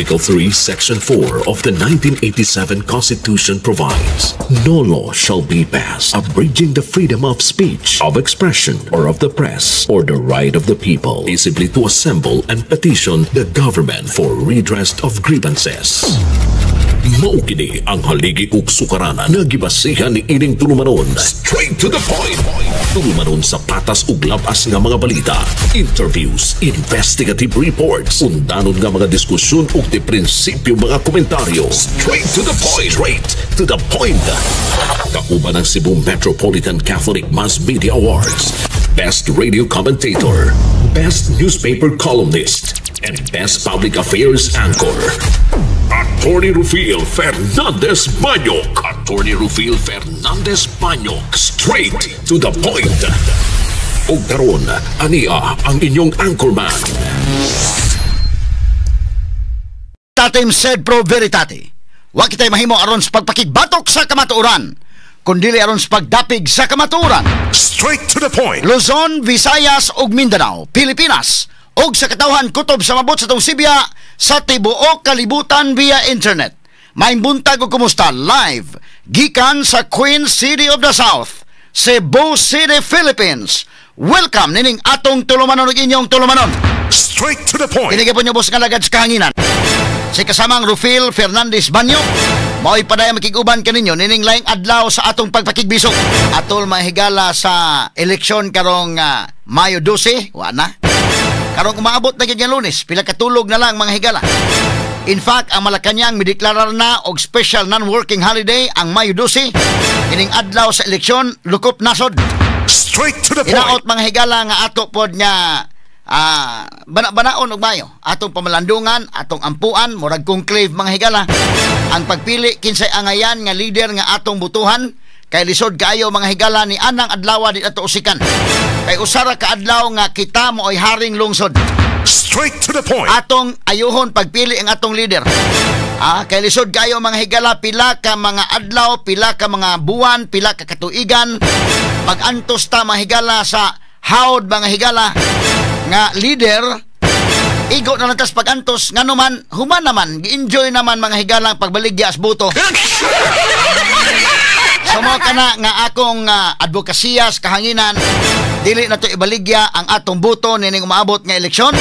Article 3, Section 4 of the 1987 Constitution provides, "No law shall be passed abridging the freedom of speech, of expression, or of the press, or the right of the people peaceably to assemble and petition the government for redress of grievances." Mao kini ang haligi ug sukaranan nga gibasihan ni ining tulumanon. Straight to the point. Tulumanon sa patas ug labas nga mga balita, interviews, investigative reports, undanon nga mga diskusyon ug di prinsipyo mga komentaryo. Straight to the point. Straight to the point. Kauban ang Cebu Metropolitan Catholic Mass Media Awards, Best Radio Commentator, Best Newspaper Columnist, and Best Public Affairs Anchor. Attorney Rufil Fernandez Banyok. Attorney Rufil Fernandez Banyok. Straight to the point. Ug karon, ania ang inyong anchorman. Tatim sed pro veritate. Wa kitay mahimo aron sa pagpakigbatok sa kamatuoran, kundili aron sa pagdapig sa kamatuoran. Straight to the point. Luzon, Visayas ug Mindanao, Pilipinas ug sa katawhan kutob sa mabot sa tong Sibya sa tibuok kalibutan via internet. Maayong buntag ug kumusta live gikan sa Queen City of the South, Cebu City, Philippines. Welcome nining atong tulumanon ug inyong tulumanon. Straight to the point. Kini po niyo boss nga lagad sa kahanginan. Si kasamang Rufil Fernandez Banyo, mao'y padaya makig-uban kaninyo nining laing adlaw sa atong pagpakigbisog. Atol mahigala sa eleksyon karong Mayo 12, wa na. Karong umaabot na gyud nga Lunes, pila katulog na lang, mga higala. In fact, ang Malacañang mideklarar na og special non-working holiday ang Mayo 12, ining adlaw sa eleksyon, lukop nasod. Straight to the point. Hinaot, mga higala, nga ato pod nga bana-banaon og mayo atong pamalandungan, atong ampuan, murag conclave, mga higala, ang pagpili kinsay angayan nga leader nga atong butuhan, kay lisod kaayo, mga higala, ni anang adlaw di ato usikan, kay usara ka adlaw nga kita mo ay haring lungsod. Straight to the point. Atong ayuhon pagpili ang atong leader. Kay lisod kaayo, mga higala, pila ka mga adlaw, pila ka mga buwan, pila ka katuigan magantos ta, mga higala, sa hawd, mga higala, nga leader. Igo na lang tas pagantos, ngano man human naman gi-enjoy naman, mga higala, ang pagbaligya sa buto. So mo kana nga akong advokasya sa kahanginan, dili na to ibaligya ang atong buto nining umaabot nga eleksyon.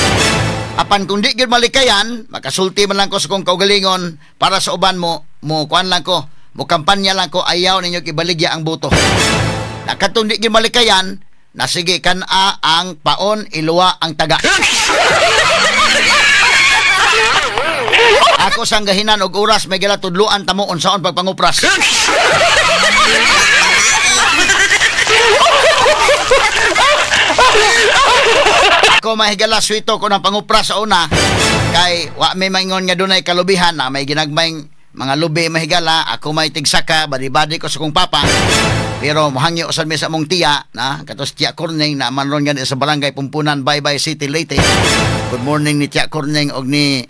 Apan kung di gyud malikayan, makasulti man lang ko sa kong kaugalingon para sa uban mo mo kuan lang ko, mo kampanya lang ko, ayaw ninyo ibaligya ang buto. Na katong di gyud malikayan, na sige, kan-a ang paon, iluwa ang taga. Ako sang gahinan og oras may gala tudluan tamo unsaon pagpangupras. Ako, mahigala, swito ko ng pangupras sa una kay wa may maingon nga dunay kalubihan na may ginagmayng mga lubi, mahigala. Ako may tigsaka, badi-badi ko sa kong papa, pero mohangyo sad mi sa among tiya na katos Tiya Corning na man ron gani sa barangay Pumpunan, Baybay City, Leyte. Good morning ni Tiya Corning og ni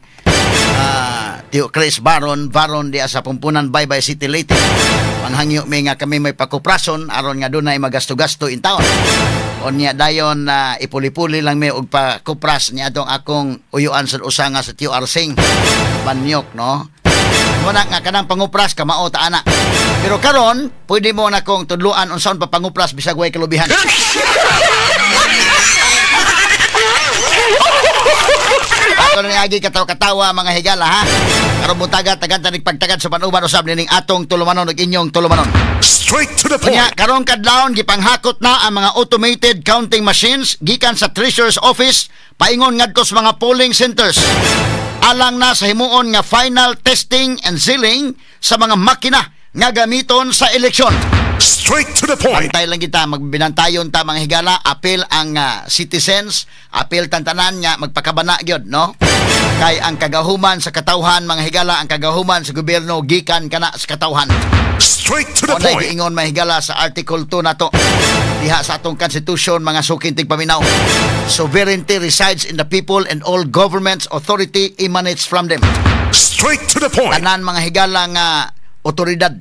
Tio Chris Baron Baron diya sa Pumpunan, Baybay City, Leyte. Panghangyo mi nga kami may pakuprason aron nga dunay magasto-gasto in town. Unya dayon na ipuli-puli lang mi og pakupras niya atong akong uyuan sa usa nga sa Tio Arsing Banyok, no. Muna nga kanang pangupras kamao ta ana. Pero karon pwede mo na kong tudluan unsaon pa pangupras bisag way kalubihan. Ako na agi katawa-katawa, mga higala, ha. Karon buntaga tagan tanig pagtagad sa panuban usab nining atong tulumanon ug inyong tulumanon. Straight to the point. Unya karong kadlawon gipanghakot na ang mga automated counting machines gikan sa Treasurer's Office paingon ngadto sa mga polling centers, alang na sa himuon nga final testing and sealing sa mga makina nga gamiton sa eleksyon. Straight to the point. Pantay lang kita, magbinantayon ta, mga higala, apil ang citizens, apil tantanan nga magpakabana gyud, no? Kay ang kagahuman sa katawhan, mga higala, ang kagahuman sa gobyerno gikan kana sa katawhan. Straight to the Unay point. giingon, mga higala, sa Article 2 nato diha sa atong constitution, mga suking tigpaminaw. Sovereignty resides in the people and all government's authority emanates from them. Straight to the point. Tanan, mga higala, nga otoridad,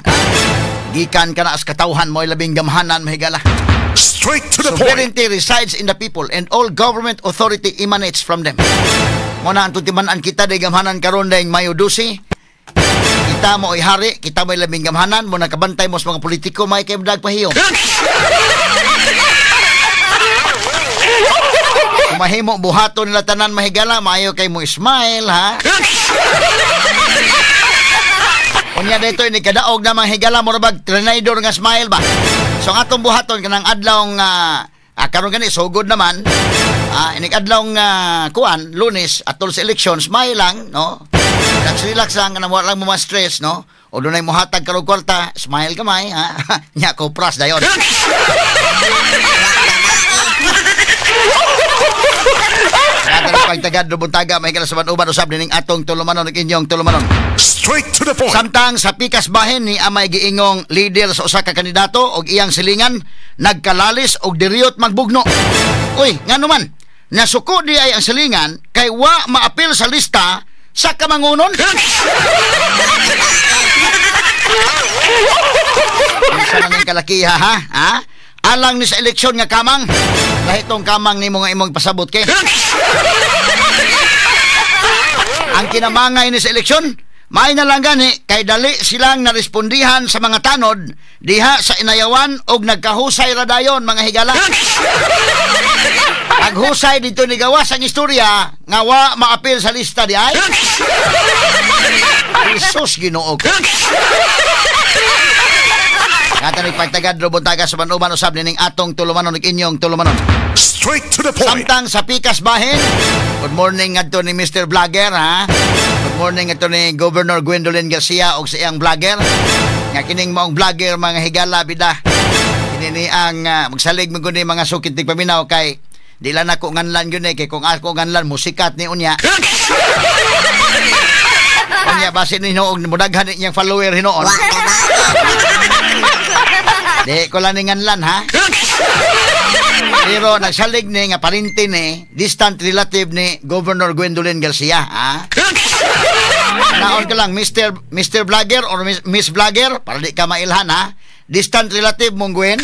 gikan kana sa katawhan, mo'y labing gamhanan, mga higala. Straight to the point. Sovereignty resides in the people and all government authority emanates from them. Muna ang tutiman-an kita day gamhanan karon dayng Mayo 12. Kita mo ay hari, kita mo ay labing gamhanan, mo nakabantay mo sa mga politiko, may kay dagpahiyom. Mahimo buhaton nila tanan mahigala, maayo kay mo smile ha. Unya dito ini kadaog na mga higala mura bag trinidor nga smile ba. So ang atong buhaton kanang adlaw karon gani sugod naman. Inig adlaw kuan Lunes atol sa election, smile lang no. Relax, relax lang kanang wala lang mo ma-stress no. O dunay mohatag karong kwarta, smile kamay ha. Nya ko pras dayon. Sa pagtagad buntaga may sa uban usab nining atong tulumanon ug inyong tulumanon. Straight to the point. Samtang sa pikas bahin ni amay giingong leader sa usa ka kandidato og iyang silingan nagkalalis og diriyot magbugno. Uy, ngano man nasuko di ay ang silingan kay wa maapil sa lista sa kamangunon. Unsa man ang kalakiha ha? Ha? Alang ni sa eleksyon nga kamang, lahitong kamang nimo nga imong pasabot kay. Ang kinamangay ni sa eleksyon, may na lang gani kay dali silang narespondihan sa mga tanod diha sa inayawan og nagkahusay ra dayon mga higala. Naghusay dito ni gawas ang istorya nga wa maapil sa lista di ay. Jesus Ginoo. Katanig pagtagad buntaga sa uban usab nining atong tulumanon ug inyong tulumanon. Straight to the point. Samtang sa pikas bahin, good morning ngadto ni Mr. Vlogger ha. Good morning ngadto ni Governor Gwendolyn Garcia og sa iyang vlogger. Nga kining maong vlogger mga higala bida. Kini ni ang magsalig man gud ni mga sukit tig paminaw kay di lang nako nganlan gyud kay kung ako nganlan musikat ni unya. Unya basin ni hinuog mudaghan ni iyang follower hinuon. Di ko lang ninganlan ha. Pero nagsalig ni nga parinti ni distant relative ni Governor Gwendolyn Garcia ha. Naon ka lang Mr. Vlogger or Miss Vlogger para di ka mailhan ha. Distant relative mong Gwen.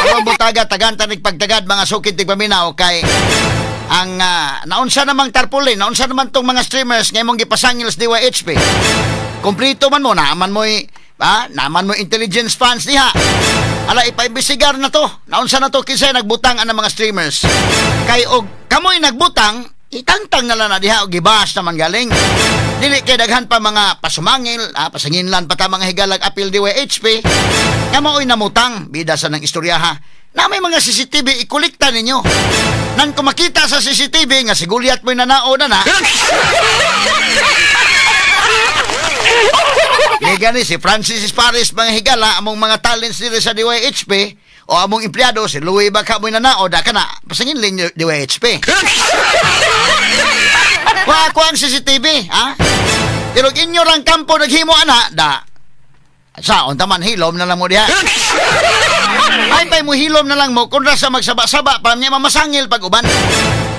Aron butaga tagan tanig pagtagad mga sukit tig paminaw kay ang naunsa namang tarpaulin, naunsa naman tong mga streamers nga imong gipasangil sa DYHP. Kumplito man mo, naaman mo'y naaman mo intelligence fans diha. Ala, ipaimbestigar na to. Naunsa na to kinsa nagbutang ang mga streamers. Kay og kamoy nagbutang, itangtang na lang na diha og gibas naman galing. Dili kay daghan pa mga pasumangil, pasanginlan pa ta mga higalag apil DYHP. Nga mao'y namutang, bida sa nang istorya ha. Na may mga CCTV, ikolekta ninyo. Nan kung makita sa CCTV nga si Goliath mo'y nanao na na. Di gani si Francis Paris mga higala among mga talents diri sa DYHP o among empleyado si Louis Baka mo'y nanao da kana pasangin lin DYHP. Wa ko ang CCTV ha. Pero inyo rang kampo naghimo ana da. Sa unta man hilom na lang mo diha. Ay pay mo hilom na lang mo kontra sa magsaba-saba pa niya mamasangil pag uban.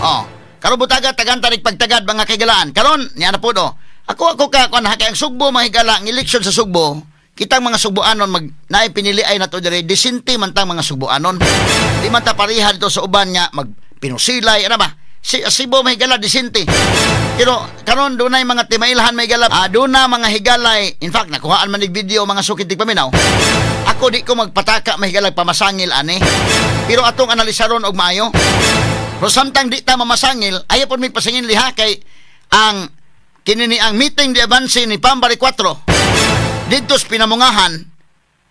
Oh, karon butaga tagan tarik pagtagad mga kaigalaan. Karon niya na po do. Ako ka kuan ha kay ang Sugbo mga higala ang eleksyon sa Sugbo, kitang mga Sugboanon mag naay pinili ay nato diri disente man tang mga Sugboanon. Di man ta pareha dito sa uban nga magpinusilay ana ba? Si Cebu mga higala disente. Pero karon dunay mga timailhan mga higala, duna mga higalay. In fact nakuhaan man nig video mga sukit tig paminaw. Ako di ko magpataka mga higala pamasangil ani. Pero atong analisaron og maayo. Pero samtang di ta mamasangil, ayaw pod mig pasangil liha kay ang kini ni ang meeting di avance ni Pambari 4 didto sa pinamungahan,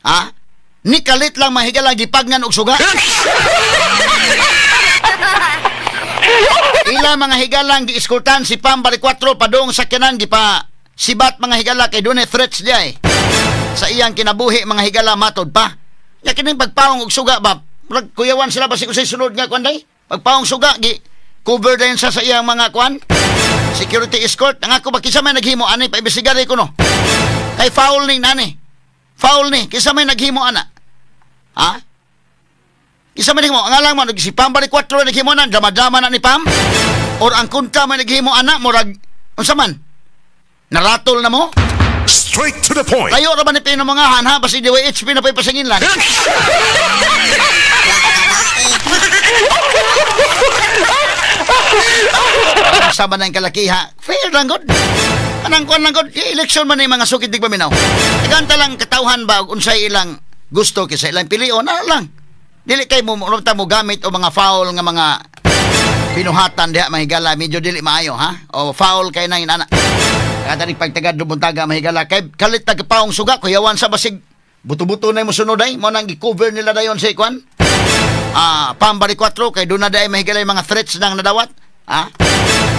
ha? Ni kalit lang mahigala gipagnan og suga. Ila mga higalang giiskultan si Pambari 4 padung sakyanan gipa sibat mga higala kay dunay threats diay sa iyang kinabuhi mga higala matod pa. Nya kining pagpaong og suga ba? Murag kuyawan sila basig usay sunod nga kuan day. Pagpaong suga gi cover dayon sa iyang mga kuan security escort. Ang ako ba kinsa may naghimo ani paimbestigare ko no. Kay foul ni nani. Foul ni kinsa may naghimo ana. Ha? Kinsa may naghimo? Ang alang mo si Pambari 4 naghimo na drama-drama na ni Pam or ang kontra may naghimo ana murag unsa man? Naratol na mo? Straight to the point. Tayo ra ba ni pinamangahan ha basi DYHP na pay pasangin lang. Sa man ang kalakiha, fair lang gud. Anang kuan lang gud, election man ni, mga sukid tigpaminaw. Ganta lang katawhan ba og unsay ilang gusto kaysa ilang pilion na lang. Dili kay mo mo mo gamit o mga foul nga mga binuhatan diha, mahigala, medyo dili maayo ha. O foul kay nang inana. Kada ni pagtagad buntaga, mahigala, kay kalit tag paong suga kuyawan sa basig buto-buto na mo sunod ay mo nang gi-cover nila dayon sa kwan. Ah, Pambari 4 kay doon na day, mahigala, yung mga threats nang nadawat. Ha?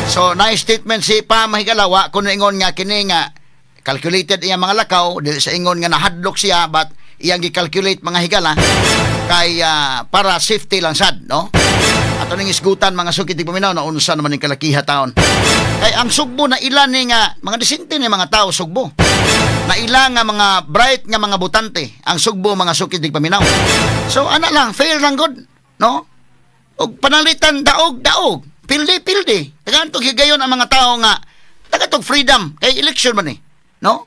So, nice statement si Pam, mahigala, wa kuno ingon nga kini nga calculated iyang mga lakaw, dili sa ingon nga nahadlok siya, but iyang gi-calculate, mga higala, kay para safety lang sad, no? Ato ning isgutan, mga sukit paminaw, na unsa naman ning kalakiha taon. Kay ang Sugbo na ilan ni nga mga disente ni mga tao Sugbo. Na ila nga mga bright nga mga botante ang Sugbo, mga sukit paminaw. So ana lang, fair lang gud, no? Og panalitan daog daog, pildi pildi. Tagaan tog higayon ang mga tao nga tagatog freedom kay election man eh, no?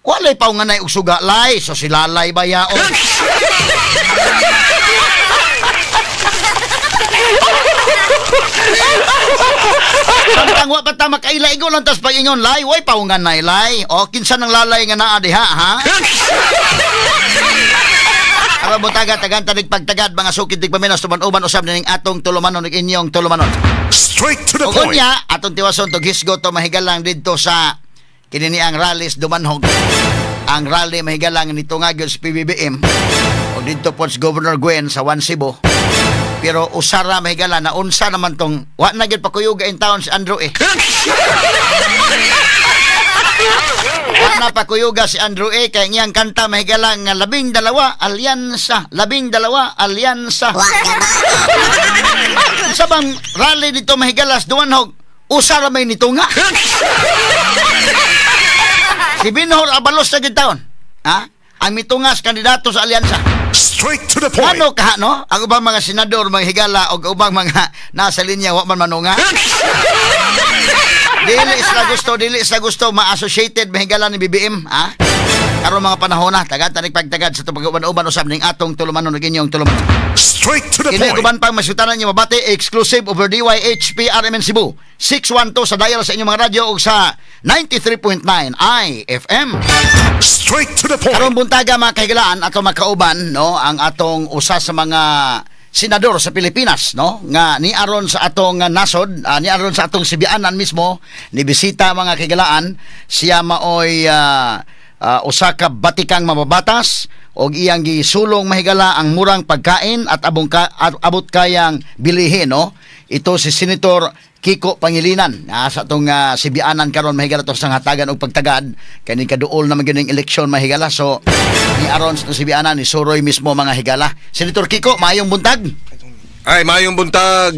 Walay pa nga nay og suga lay, so sila lay bayaon. Samtang wa pa ta makaila igo lang tas pag-ingon lay, way paungan nay lay. O kinsa nang lalay nga naa diha ha? Aron buntaga, tagan tanig pagtagad, mga sukid tigpaminas, tuman-uban usab ning atong tulumanon ug inyong tulumanon. Straight to the Ug point. unya, atong tiwason tog hisgot to, mahigalang, didto sa kinini ang rallies Dumanhog. Ang rally, mahigalang, nito nga gyud sa PBBM o didto po sa Governor Gwen sa One Cebu. Pero usara, mahigala, na unsa naman tong wa na gyud pakuyuga in town si Andrew eh. Wa na pakuyuga si Andrew A. Kay ngiyang kanta, mahigala, nga 12 alyansa, 12 alyansa. Sa bang rally dito, mahigalas, Dumanhog, usara may nito nga. Si Binhor Abalos na gyud taon. Ha? Ang mitungas kandidato sa alyansa. Straight to the point. Ano ka, no? Ang ubang mga senador, mga higala, o ubang mga nasa linya, wa man manunga. Dili sila gusto ma-associated, mahigala, ni BBM, ha? Karon mga panahon na, tagad tanig pagtagad sa pag-uban-uban usab ning atong tulumanon ug inyong tulumanon. Straight to the Kini point. Uban pang masutanan niyo mabati exclusive over DYHP RMN Cebu. 612 sa dial sa inyong mga radyo ug sa 93.9 IFM. Straight to the point. Karong buntaga, mga kahigalaan, ato makauban, no, ang atong usa sa mga senador sa Pilipinas, no, nga ni aron sa atong nasod, ni aron sa atong Sibianan mismo ni bisita, mga kahigalaan. Siya maoy usa ka batikang mababatas og iyang gisulong, mahigala, ang murang pagkain at abot kayang bilihin, no? Ito si Senator Kiko Pangilinan sa atong Sibianan karon, mahigala, to sang hatagan og pagtagad kay ni kaduol naman gyud ning eleksyon, mahigala. So ni aron sa atong Sibianan ni suroy mismo, mga higala. Senator Kiko, maayong buntag. Ay, mayong buntag,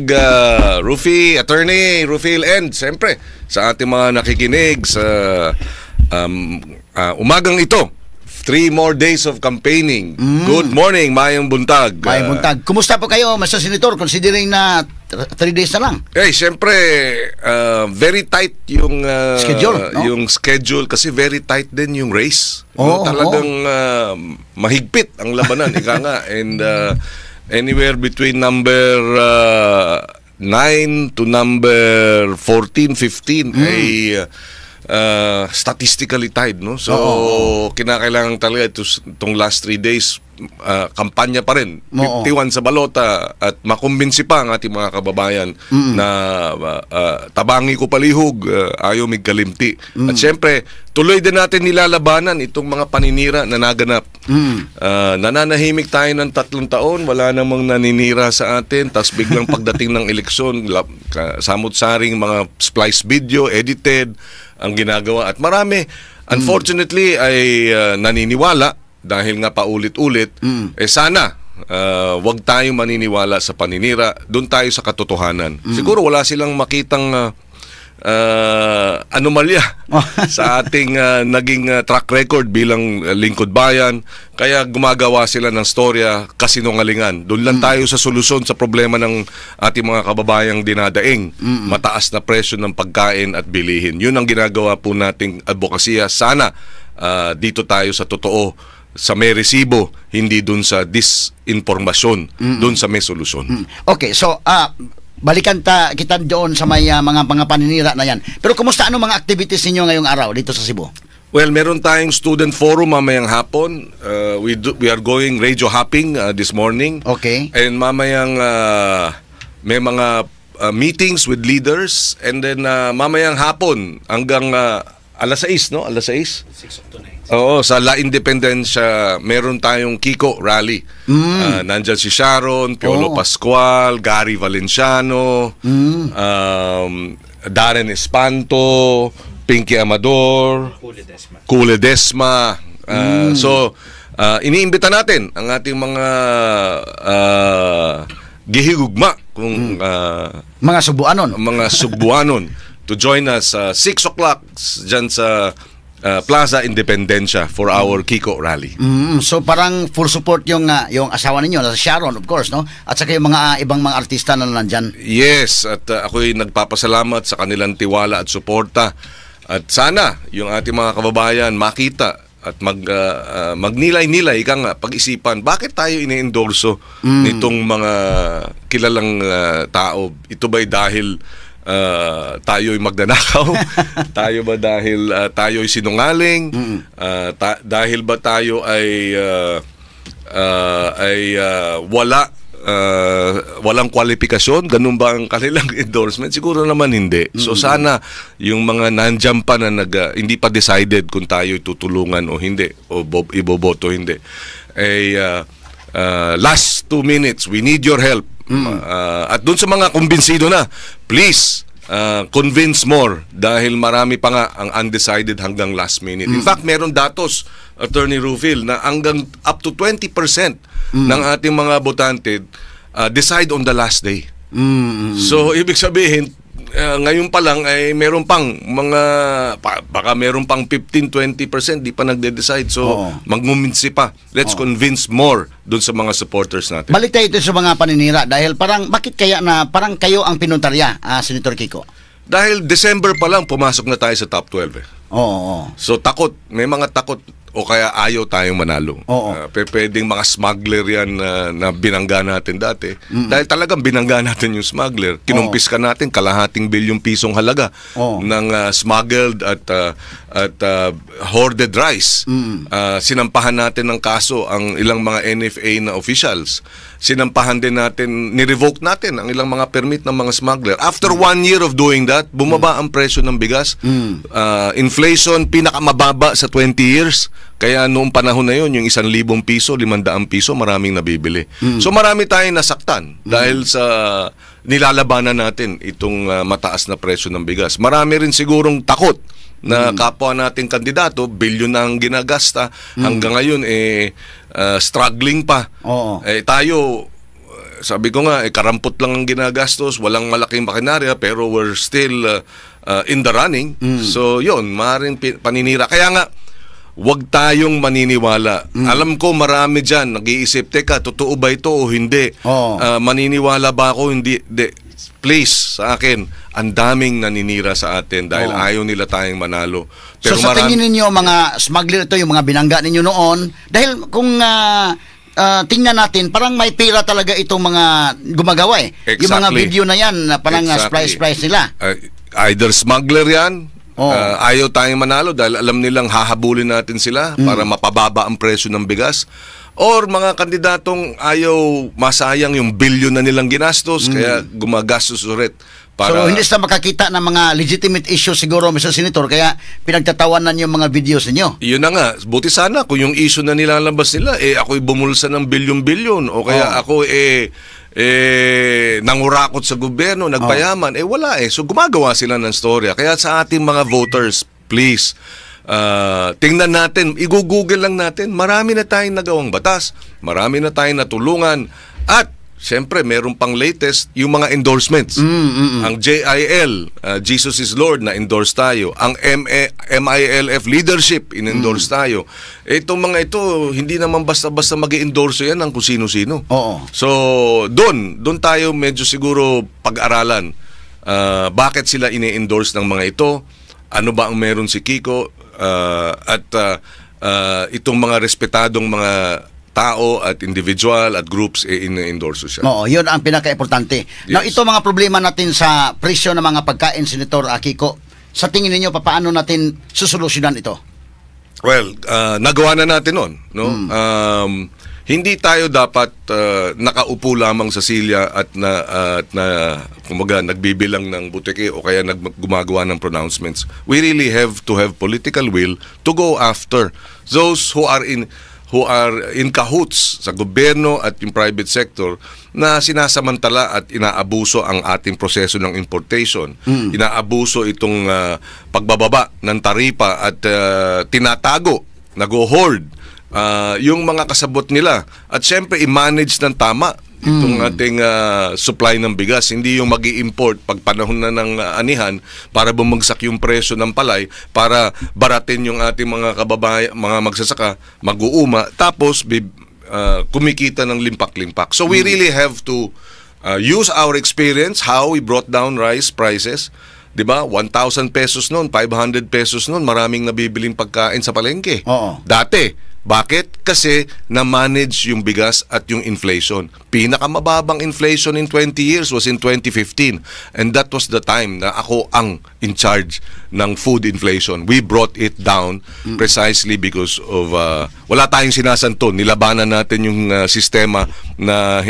Rufi, Attorney Rufil, and siyempre, sa ating mga nakikinig sa umagang ito. 3 more days of campaigning. Good morning, mayong buntag. Maayong buntag. Kumusta po kayo, Mr. Senator, considering na 3 days na lang? Eh, siyempre, very tight yung schedule, no? Yung schedule kasi very tight din yung race. No, talagang mahigpit ang labanan, ika nga. And anywhere between number 9 to number 14, 15 ay statistically tied, no? So, kinakailangan talaga ito, itong last 3 days, kampanya pa rin. 51 sa balota at makumbinsi pa ang ating mga kababayan na tabangi ko palihog, ayaw migkalimti. At siyempre, tuloy din natin nilalabanan itong mga paninira na naganap. Nananahimik tayo ng 3 taon, wala namang naninira sa atin, tapos biglang pagdating ng eleksyon, samot-saring mga splice video, edited, ang ginagawa. At marami, unfortunately, ay naniniwala dahil nga paulit-ulit, eh sana wag tayong maniniwala sa paninira, doon tayo sa katotohanan. Siguro wala silang makitang anomalya sa ating naging track record bilang lingkod bayan. Kaya gumagawa sila ng storya, kasinungalingan. Doon lang tayo sa solusyon sa problema ng ating mga kababayang dinadaing. Mataas na presyo ng pagkain at bilihin. Yun ang ginagawa po nating advokasya. Sana dito tayo sa totoo, sa may resibo, hindi dun sa disinformasyon, dun sa may solusyon. Okay, so Balikan ta kita doon sa may mga paninira na yan. Pero kumusta, ano mga activities ninyo ngayong araw dito sa Cebu? Well, meron tayong student forum mamayang hapon. We are going radio hopping this morning. And mamayang may mga meetings with leaders and then mamayang hapon hanggang alas 6, no? Alas 6? Oo, sa La Independencia, meron tayong Kiko rally. Nandyan si Sharon, Piolo Pascual, Gary Valenciano, Darren Espanto, Pinky Amador, Kuh Ledesma. So, iniimbita natin ang ating mga gihigugma kung Mga Sugbuanon. Mga Sugbuanon to join us 6 o'clock dyan sa Plaza Independencia for our Kiko rally. So parang full support yung asawa ninyo, si Sharon, of course, no? At saka yung mga ibang mga artista na nandyan. Yes, at ako'y nagpapasalamat sa kanilang tiwala at suporta. At sana yung ating mga kababayan makita at magnilay-nilay, ika nga, pag-isipan bakit tayo ini-endorso nitong mga kilalang tao. Ito ba'y dahil tayo'y magnanakaw? Tayo ba dahil tayo'y sinungaling? Dahil ba tayo ay walang kwalifikasyon? Ganun ba ang kanilang endorsement? Siguro naman hindi. So sana yung mga nandyan pa na hindi pa decided kung tayo tutulungan o hindi o iboboto hindi ay last 2 minutes, we need your help. At dun sa mga kumbinsido na, please convince more dahil marami pa nga ang undecided hanggang last minute. In fact, meron datos, Attorney Rufil, na hanggang up to 20% ng ating mga botante decide on the last day. So, ibig sabihin, ngayon pa lang ay meron pang mga, baka meron pang 15-20% di pa nagde-decide. So, mangumbinsi pa. Let's convince more dun sa mga supporters natin. Balik tayo ito sa mga paninira dahil parang bakit kaya na parang kayo ang pinuntarya, Senator Kiko? Dahil December pa lang, pumasok na tayo sa top 12 eh. Oo, oo. So takot, may mga takot o kaya ayaw tayong manalo. Pwedeng mga smuggler yan na binangga natin dati. Dahil talagang binangga natin yung smuggler. Kinumpiska natin kalahating bilyong pisong halaga ng smuggled at hoarded rice. Sinampahan natin ng kaso ang ilang mga NFA na officials. Sinampahan din natin, ni-revoke natin ang ilang mga permit ng mga smuggler. After one year of doing that, bumaba ang presyo ng bigas. Inflation, pinakamababa sa 20 years. Kaya noong panahon na yon, yung ₱1,000, ₱500, maraming nabibili. So marami tayong nasaktan dahil sa nilalabanan natin itong mataas na presyo ng bigas. Marami rin sigurong takot na kapwa nating kandidato, bilyon na ang ginagasta, hanggang ngayon eh struggling pa. Eh tayo, sabi ko nga, eh, karampot lang ang ginagastos, walang malaking makinarya, pero we're still in the running. So yun, maaaring paninira. Kaya nga, wag tayong maniniwala. Alam ko marami dyan nag-iisip, "Teka, totoo ba ito o hindi? Maniniwala ba ako? Hindi." Please, sa akin, ang daming naninira sa atin dahil ayaw nila tayong manalo. So sa tingin ninyo, mga smuggler ito, yung mga binangga ninyo noon, dahil kung tingnan natin, parang may pera talaga itong mga gumagawa eh. Yung mga video na yan, na parang splice-splice nila. Either smuggler yan, ayaw tayong manalo dahil alam nilang hahabulin natin sila para mapababa ang presyo ng bigas. Or mga kandidatong ayaw masayang yung bilyon na nilang ginastos, kaya gumagastos ulit para So hindi sila makakita ng mga legitimate issues siguro, Mr. Senator, kaya pinagtatawanan yung mga videos ninyo. Yun na nga, buti sana kung yung issue na nilalabas nila, eh ako'y bumulsa ng bilyon-bilyon o kaya ako eh nangurakot sa gobyerno, nagpayaman, eh wala eh. So gumagawa sila ng storya. Kaya sa ating mga voters, please, tingnan natin, i-google lang natin, marami na tayong nagawang batas, marami na tayong natulungan, at siyempre, meron pang latest, yung mga endorsements. Ang JIL, Jesus is Lord, na endorse tayo. Ang MILF leadership, in-endorse tayo. Itong mga ito, hindi naman basta-basta mag endorse yan ng kung sino-sino. So, doon tayo medyo siguro pag-aralan. Bakit sila ini-endorse ng mga ito? Ano ba ang meron si Kiko? At itong mga respetadong mga tao at individual at groups eh, in-endorso siya. Oo, yun ang pinaka-importante. Now, ito mga problema natin sa presyo ng mga pagkain, Senator Kiko. Sa tingin ninyo, paano natin susolusyonan ito? Well, nagawa na natin noon, no? Hindi tayo dapat nakaupo lamang sa silya at na kumbaga nagbibilang ng butiki o kaya gumagawa ng pronouncements. We really have to have political will to go after those who are in cahoots sa gobyerno at yung private sector na sinasamantala at inaabuso ang ating proseso ng importation. Inaabuso itong pagbababa ng taripa at tinatago, nag-hoard yung mga kasabot nila. At syempre, i-manage ng tama itong ating supply ng bigas. Hindi yung mag import pag panahon na ng anihan para bumagsak yung presyo ng palay, para baratin yung ating mga kababayan, mga magsasaka, mag-uuma, tapos kumikita ng limpak-limpak. So we really have to use our experience, how we brought down rice prices. 'Di ba? 1,000 pesos noon, 500 pesos noon, maraming nabibiling pagkain sa palengke. Dati. Bakit? Kasi na-manage yung bigas at yung inflation. Pinakamababang inflation in 20 years was in 2015. And that was the time na ako ang in charge ng food inflation. We brought it down precisely because of wala tayong sinasanto. Nilabanan natin yung sistema na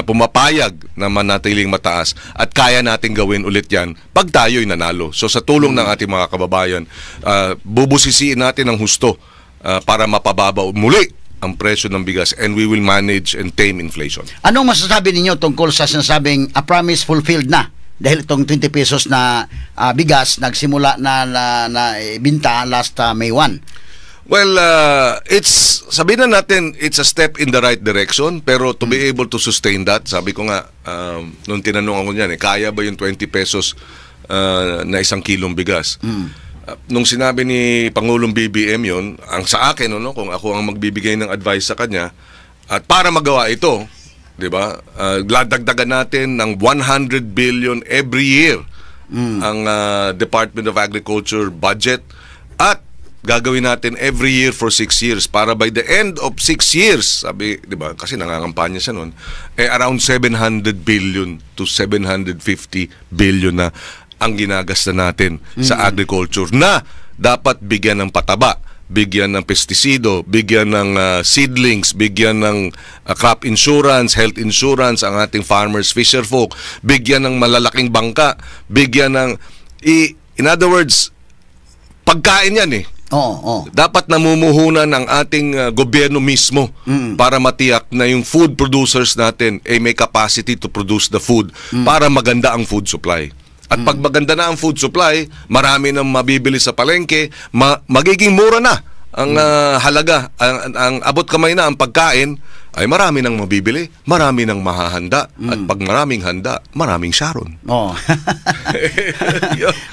pumapayag na manatiling mataas at kaya natin gawin ulit yan pag tayo'y nanalo. So sa tulong ng ating mga kababayan, bubusisiin natin ang husto para mapababa muli ang presyo ng bigas and we will manage and tame inflation. Anong masasabi ninyo tungkol sa sinasabing a promise fulfilled na? Dahil itong 20 pesos na bigas nagsimula na binta last May 1. Well, it's sabihin na natin it's a step in the right direction, pero to be able to sustain that, sabi ko nga nung tinanong ako niyan eh, kaya ba yung 20 pesos na 1 kilong bigas? Nung sinabi ni Pangulong BBM yon, ang sa akin, no, kung ako ang magbibigay ng advice sa kanya at para magawa ito, 'di ba? Dagdagan natin ng 100 billion every year ang Department of Agriculture budget at gagawin natin every year for 6 years para by the end of 6 years, sabi, 'di ba? Kasi nangangampanya siya noon, eh around 700 billion to 750 billion na ang ginagasta natin sa agriculture na dapat bigyan ng pataba, bigyan ng pestisido, bigyan ng seedlings, bigyan ng crop insurance, health insurance ang ating farmers, fisher folk, bigyan ng malalaking bangka, bigyan ng in other words, pagkain yan eh. Oo, oo. Dapat namumuhunan ang ating gobyerno mismo para matiyak na yung food producers natin ay may capacity to produce the food para maganda ang food supply. At pag maganda na ang food supply, marami nang mabibili sa palengke, magiging mura na ang halaga, ang abot kamay na ang pagkain, ay marami nang mabibili, marami nang mahahanda. At pag maraming handa, maraming Sharon.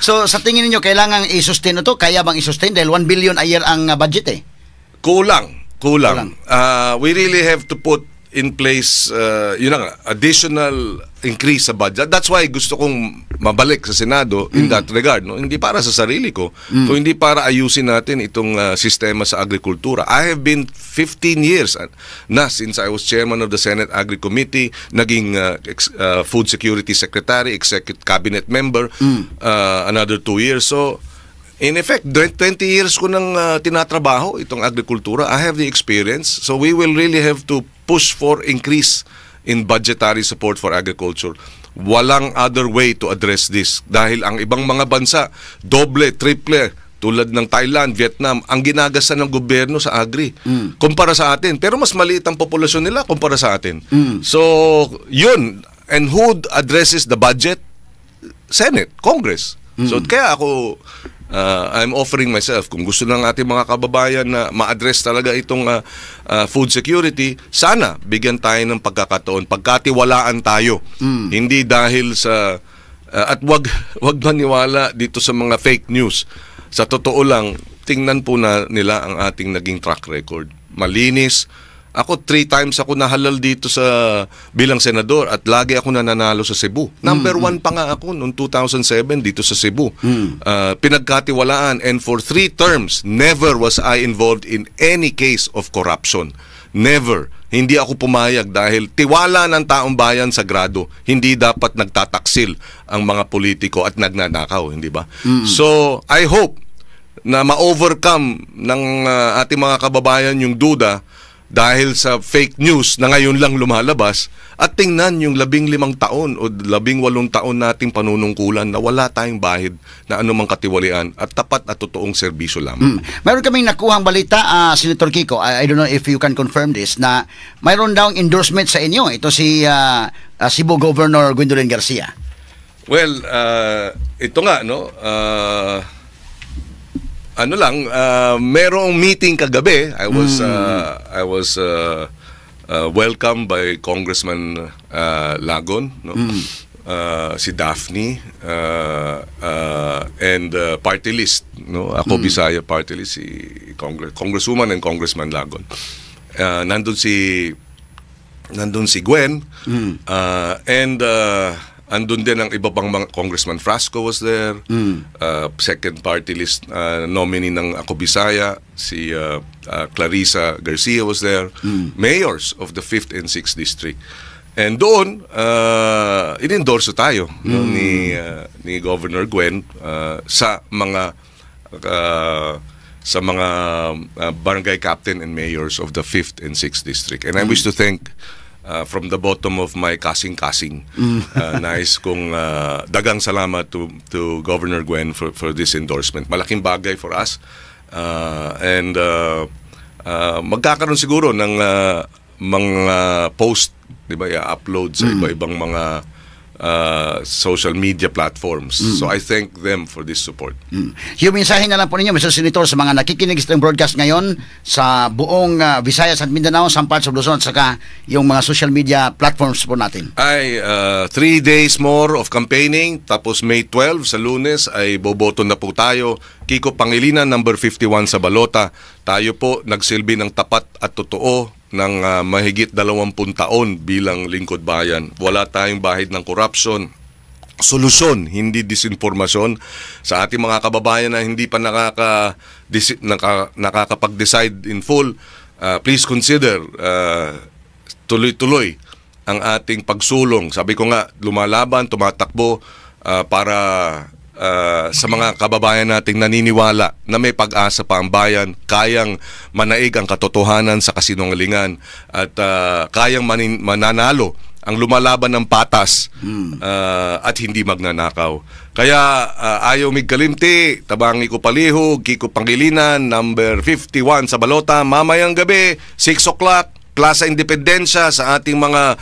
So sa tingin niyo, kailangan i-sustain ito? Kaya bang i-sustain dahil 1 billion a year ang budget eh? Kulang. Kulang. Kulang. We really have to put in place, yun na nga, additional increase sa budget. That's why gusto kong mabalik sa Senado in that regard. No? Hindi para sa sarili ko, kung hindi para ayusin natin itong sistema sa agrikultura. I have been 15 years na since I was chairman of the Senate Agri Committee, naging Food Security Secretary, Executive Cabinet member, another 2 years. So, in effect, 20 years ko nang tinatrabaho itong agrikultura. I have the experience. So we will really have to push for increase in budgetary support for agriculture. Walang other way to address this dahil ang ibang mga bansa, doble, triple, tulad ng Thailand, Vietnam, ang ginagasta ng gobyerno sa agri kumpara sa atin. Pero mas maliit ang populasyon nila kumpara sa atin. So, yun. And who addresses the budget? Senate, Congress. So kaya ako I'm offering myself kung gusto ng ating mga kababayan na ma-address talaga itong food security, sana bigyan tayo ng pagkakataon, pagkatiwalaan tayo. Hindi dahil sa at wag wag maniwala dito sa mga fake news. Sa totoo lang, tingnan po na nila ang ating naging track record. Malinis. Ako, three times ako nahalal dito sa bilang senador at lagi ako nananalo sa Cebu. Number one pa nga ako noong 2007 dito sa Cebu. Pinagkatiwalaan and for three terms, never was I involved in any case of corruption. Never. Hindi ako pumayag dahil tiwala ng taong bayan sagrado. Hindi dapat nagtataksil ang mga politiko at nagnanakaw, hindi ba? So, I hope na ma-overcome ng ating mga kababayan yung duda dahil sa fake news na ngayon lang lumalabas at tingnan yung 15 taon o 18 taon nating panunungkulan na wala tayong bahid na anumang katiwalian at tapat at totoong serbisyo lamang. Meron kaming nakuhang balita, Senator Kiko, I don't know if you can confirm this, na mayroon daw endorsement sa inyo. Ito si Cebu Governor Gwendolyn Garcia. Well, ito nga, no? Ano lang, merong meeting kagabi. I was welcomed by Congressman Lagon, no? Si Daphne and party list, no? Ako Bisaya party list si Congresswoman and Congressman Lagon. Nandun si Gwen and andun din ang iba pang mga Congressman Frasco was there, second party list nominee ng Ako Bisaya si Clarissa Garcia was there, mayors of the 5th and 6th district, and doon inendorso tayo, no, ni Governor Gwen sa mga barangay captain and mayors of the 5th and 6th district. And I wish to thank from the bottom of my kasing-kasing. Nice kong dagang salamat to Governor Gwen for this endorsement. Malaking bagay for us. And magkakaroon siguro ng mga post, 'di ba, i-upload sa iba-ibang mga social media platforms. So I thank them for this support. Yung mensahe na lang po ninyo, Mr. Senator, sa mga nakikinig sa itong broadcast ngayon sa buong Visayas at Mindanao, some parts of Luzon, at saka yung mga social media platforms po natin. Ay, 3 days more of campaigning. Tapos May 12 sa Lunes ay boboto na po tayo. Kiko Pangilinan, number 51 sa balota. Tayo po nagsilbi ng tapat at totoo ng mahigit 20 taon bilang lingkod bayan. Wala tayong bahid ng corruption. Solusyon, hindi disinformasyon. Sa ating mga kababayan na hindi pa nakakapag-decide in full, please consider tuloy-tuloy ang ating pagsulong. Sabi ko nga, lumalaban, tumatakbo para sa mga kababayan nating naniniwala na may pag-asa pa ang bayan, kayang manaig ang katotohanan sa kasinungalingan at kayang mananalo ang lumalaban ng patas at hindi magnanakaw. Kaya ayaw mig kalimti, tabangi ko palihog, Kiko Pangilinan, number 51 sa balota, mamayang gabi, 6 o'clock, Plaza Independencia sa ating mga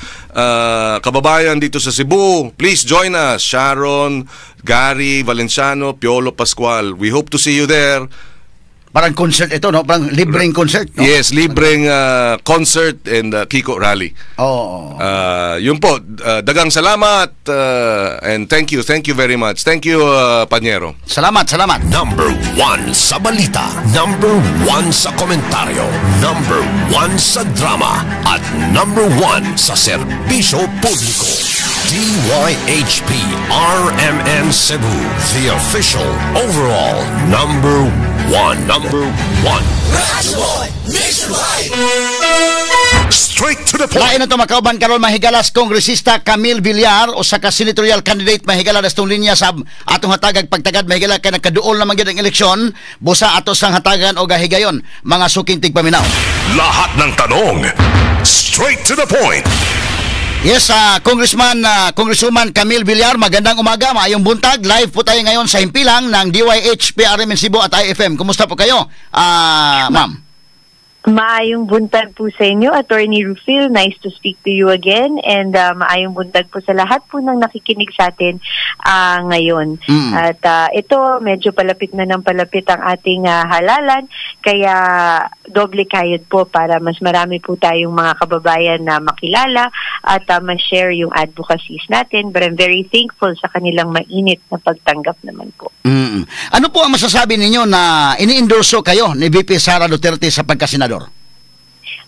kababayan dito sa Cebu. Please join us. Sharon, Gary Valenciano, Piolo Pascual. We hope to see you there. Parang concert ito, no? Parang libreng concert, no? Yes, libreng concert and Kiko Rally. Yun po, dagang salamat and thank you, thank you very much. Thank you, Panyero. Salamat, salamat. Number one sa balita. Number one sa komentaryo. Number one sa drama. At number one sa serbisyo publiko. DYHP RMN Cebu. The official overall number one. Number one. Nationwide. Straight to the point. Lain na to makauban karon, mahigalas, Kongresista Camille Villar, usa ka senatorial candidate, mahigala, nastong linya sa atong hatagag pagtagad, mahigala, kay nagkaduol naman gyud ang eleksyon. Busa ato sang hatagan og higayon, mga suking tigpaminaw. Lahat ng tanong. Straight to the point. Yes, Congressman, Congresswoman Camille Villar, magandang umaga, maayong buntag. Live po tayo ngayon sa himpilang ng DYH, PRM Cebu at IFM. Kumusta po kayo, ma'am? Maayong buntag po sa inyo, Attorney Rufil. Nice to speak to you again. And maayong buntag po sa lahat po ng nakikinig sa atin ngayon. At ito, medyo palapit na ng palapit ang ating halalan. Kaya doble kayod po para mas marami po tayong mga kababayan na makilala at ma-share yung advocacies natin. But I'm very thankful sa kanilang mainit na pagtanggap naman po. Ano po ang masasabi ninyo na ini-endorso kayo ni VP Sara Duterte sa pagkasenador?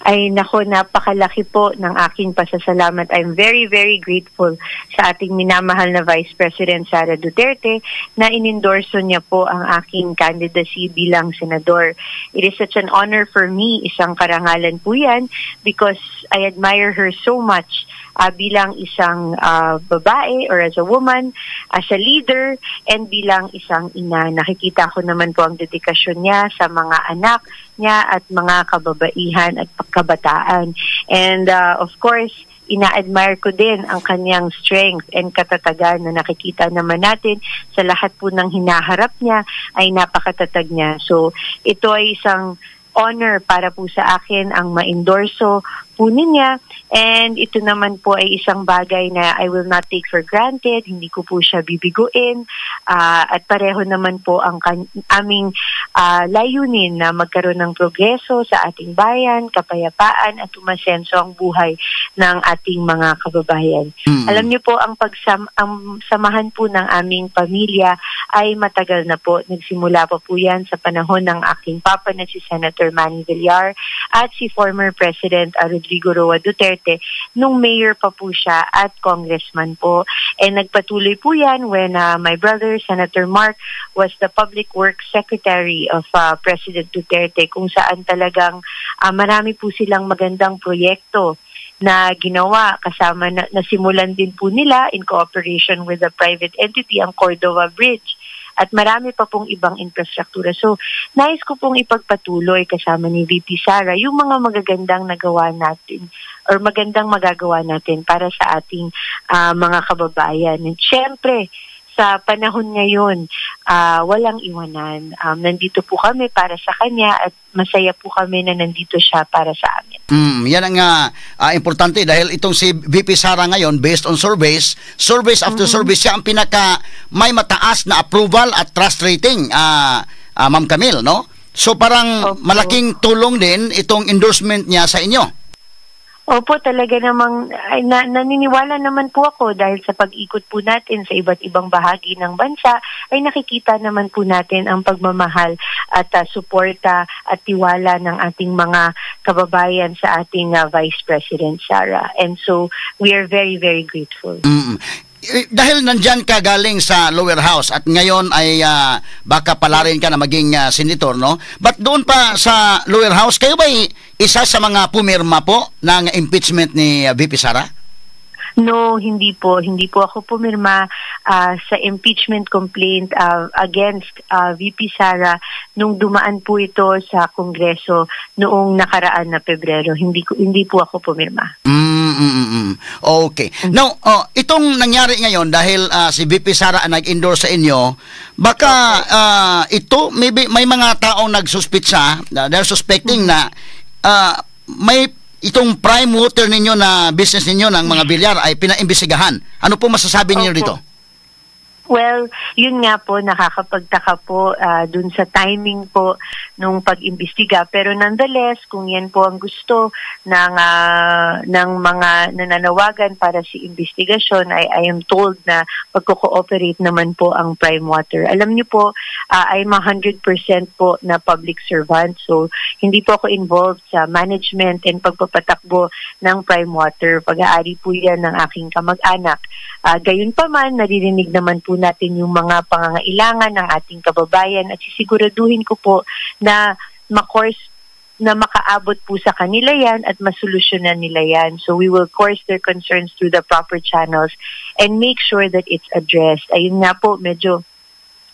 Ay nako, napakalaki po ng aking pasasalamat. I'm very, very grateful sa ating minamahal na Vice President Sara Duterte na inendorso niya po ang aking candidacy bilang senador. It is such an honor for me, isang karangalan po yan, because I admire her so much bilang isang babae or as a woman, as a leader, and bilang isang ina. Nakikita ko naman po ang dedikasyon niya sa mga anak niya at mga kababaihan at kabataan. And of course, ina-admire ko din ang kanyang strength and katatagan na nakikita naman natin sa lahat po ng hinaharap niya ay napakatatag niya. So, ito ay isang honor para po sa akin ang ma-endorso po niya, and ito naman po ay isang bagay na I will not take for granted, hindi ko po siya bibiguin, at pareho naman po ang aming layunin na magkaroon ng progreso sa ating bayan, kapayapaan at umasenso ang buhay ng ating mga kababayan. Alam niyo po, ang samahan po ng aming pamilya ay matagal na po. Nagsimula pa po yan sa panahon ng aking papa na si Senator Manny Villar at si former President Rodrigo Roa Duterte nung mayor pa po siya at congressman po. And nagpatuloy po yan when my brother, Senator Mark, was the Public Works Secretary of President Duterte, kung saan talagang marami po silang magandang proyekto na ginawa, kasama na nasimulan din po nila in cooperation with the private entity ang Cordova Bridge at marami pa pong ibang infrastruktura. So, nais ko pong ipagpatuloy kasama ni VP Sara yung mga magagandang nagawa natin or magandang magagawa natin para sa ating mga kababayan. And syempre, sa panahon ngayon, walang iwanan. Nandito po kami para sa kanya at masaya po kami na nandito siya para sa amin. Yan ang importante dahil itong si VP Sara ngayon, based on surveys, surveys after surveys, siya ang pinaka may mataas na approval at trust rating, Ma'am Camille, no? So parang malaking tulong din itong endorsement niya sa inyo. Opo, talaga namang ay, naniniwala naman po ako dahil sa pag-ikot po natin sa iba't ibang bahagi ng bansa ay nakikita naman po natin ang pagmamahal at suporta at tiwala ng ating mga kababayan sa ating Vice President Sara. And so we are very, very grateful. Eh, dahil nandyan ka galing sa lower house at ngayon ay baka palarin ka na maging senator, no? But doon pa sa lower house, kayo ba isa sa mga pumirma po ng impeachment ni VP Sara? No, hindi po. Hindi po ako pumirma sa impeachment complaint against VP Sara nung dumaan po ito sa Kongreso noong nakaraan na Pebrero. Hindi po ako pumirma. Okay. Now, oh, itong nangyari ngayon dahil si VP Sara ang nag-endorse sa inyo, baka ito maybe may mga taong nagsuspitsa, they're suspecting na may itong Prime Water ninyo na business ninyo ng mga Villar ay pinaimbestigahan. Ano po masasabi niyo dito? Well, yun nga po, nakakapagtaka po dun sa timing po nung pag-imbestiga. Pero nonetheless, kung yan po ang gusto ng mga nananawagan para sa investigasyon, I am told na pagko-cooperate naman po ang Prime Water. Alam niyo po, I'm 100% po na public servant. So, hindi po ako involved sa management and pagpapatakbo ng Prime Water. Pag-aari po yan ng aking kamag-anak. Gayunpaman, naririnig naman po natin yung mga pangangailangan ng ating kababayan at sisiguraduhin ko po na ma-course na makaabot po sa kanila yan at masolusyonan nila yan. So we will course their concerns through the proper channels and make sure that it's addressed. Ayun nga po, medyo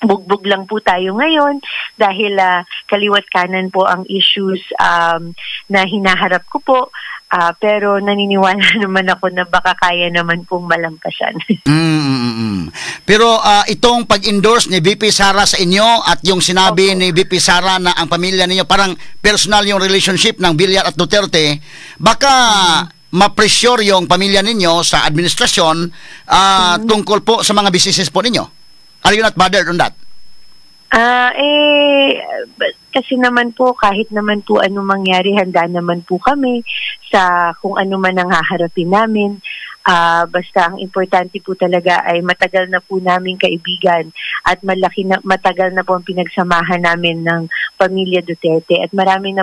bugbog lang po tayo ngayon dahil kaliwat kanan po ang issues na hinaharap ko po. Pero naniniwala naman ako na baka kaya naman pong malampasan. Pero itong pag-endorse ni VP Sara sa inyo at yung sinabi ni VP Sara na ang pamilya ninyo parang personal yung relationship ng Villar at Duterte, baka ma-pressure yung pamilya ninyo sa administrasyon tungkol po sa mga businesses po ninyo. Are you not bothered on that? Eh, kasi naman po, kahit naman po anong mangyari, handa naman po kami sa kung ano man ang haharapin namin. Basta ang importante po talaga ay matagal na po naming kaibigan at malaki na, matagal na po ang pinagsamahan namin ng pamilya Duterte at marami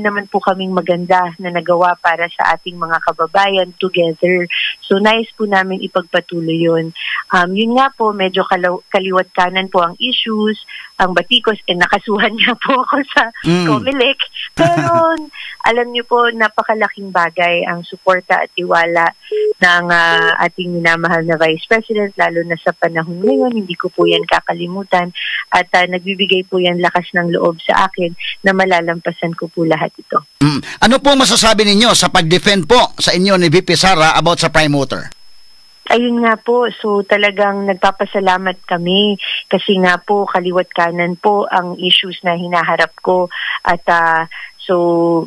naman po kaming maganda na nagawa para sa ating mga kababayan together. So nice po namin ipagpatuloy yun. Yun nga po, medyo kaliwat kanan po ang issues, ang batikos, eh nakasuhan niya po ako sa COMELEC. Pero alam niyo po, napakalaking bagay ang suporta at tiwala ng ating minamahal na Vice President, lalo na sa panahon ngayon, hindi ko po yan kakalimutan at nagbibigay po yan lakas ng loob sa akin na malalampasan ko po lahat ito. Ano po masasabi ninyo sa pag-defend po sa inyo ni VP Sara about sa Prime Water? Ayun nga po, so talagang nagpapasalamat kami kasi nga po kaliwat kanan po ang issues na hinaharap ko at so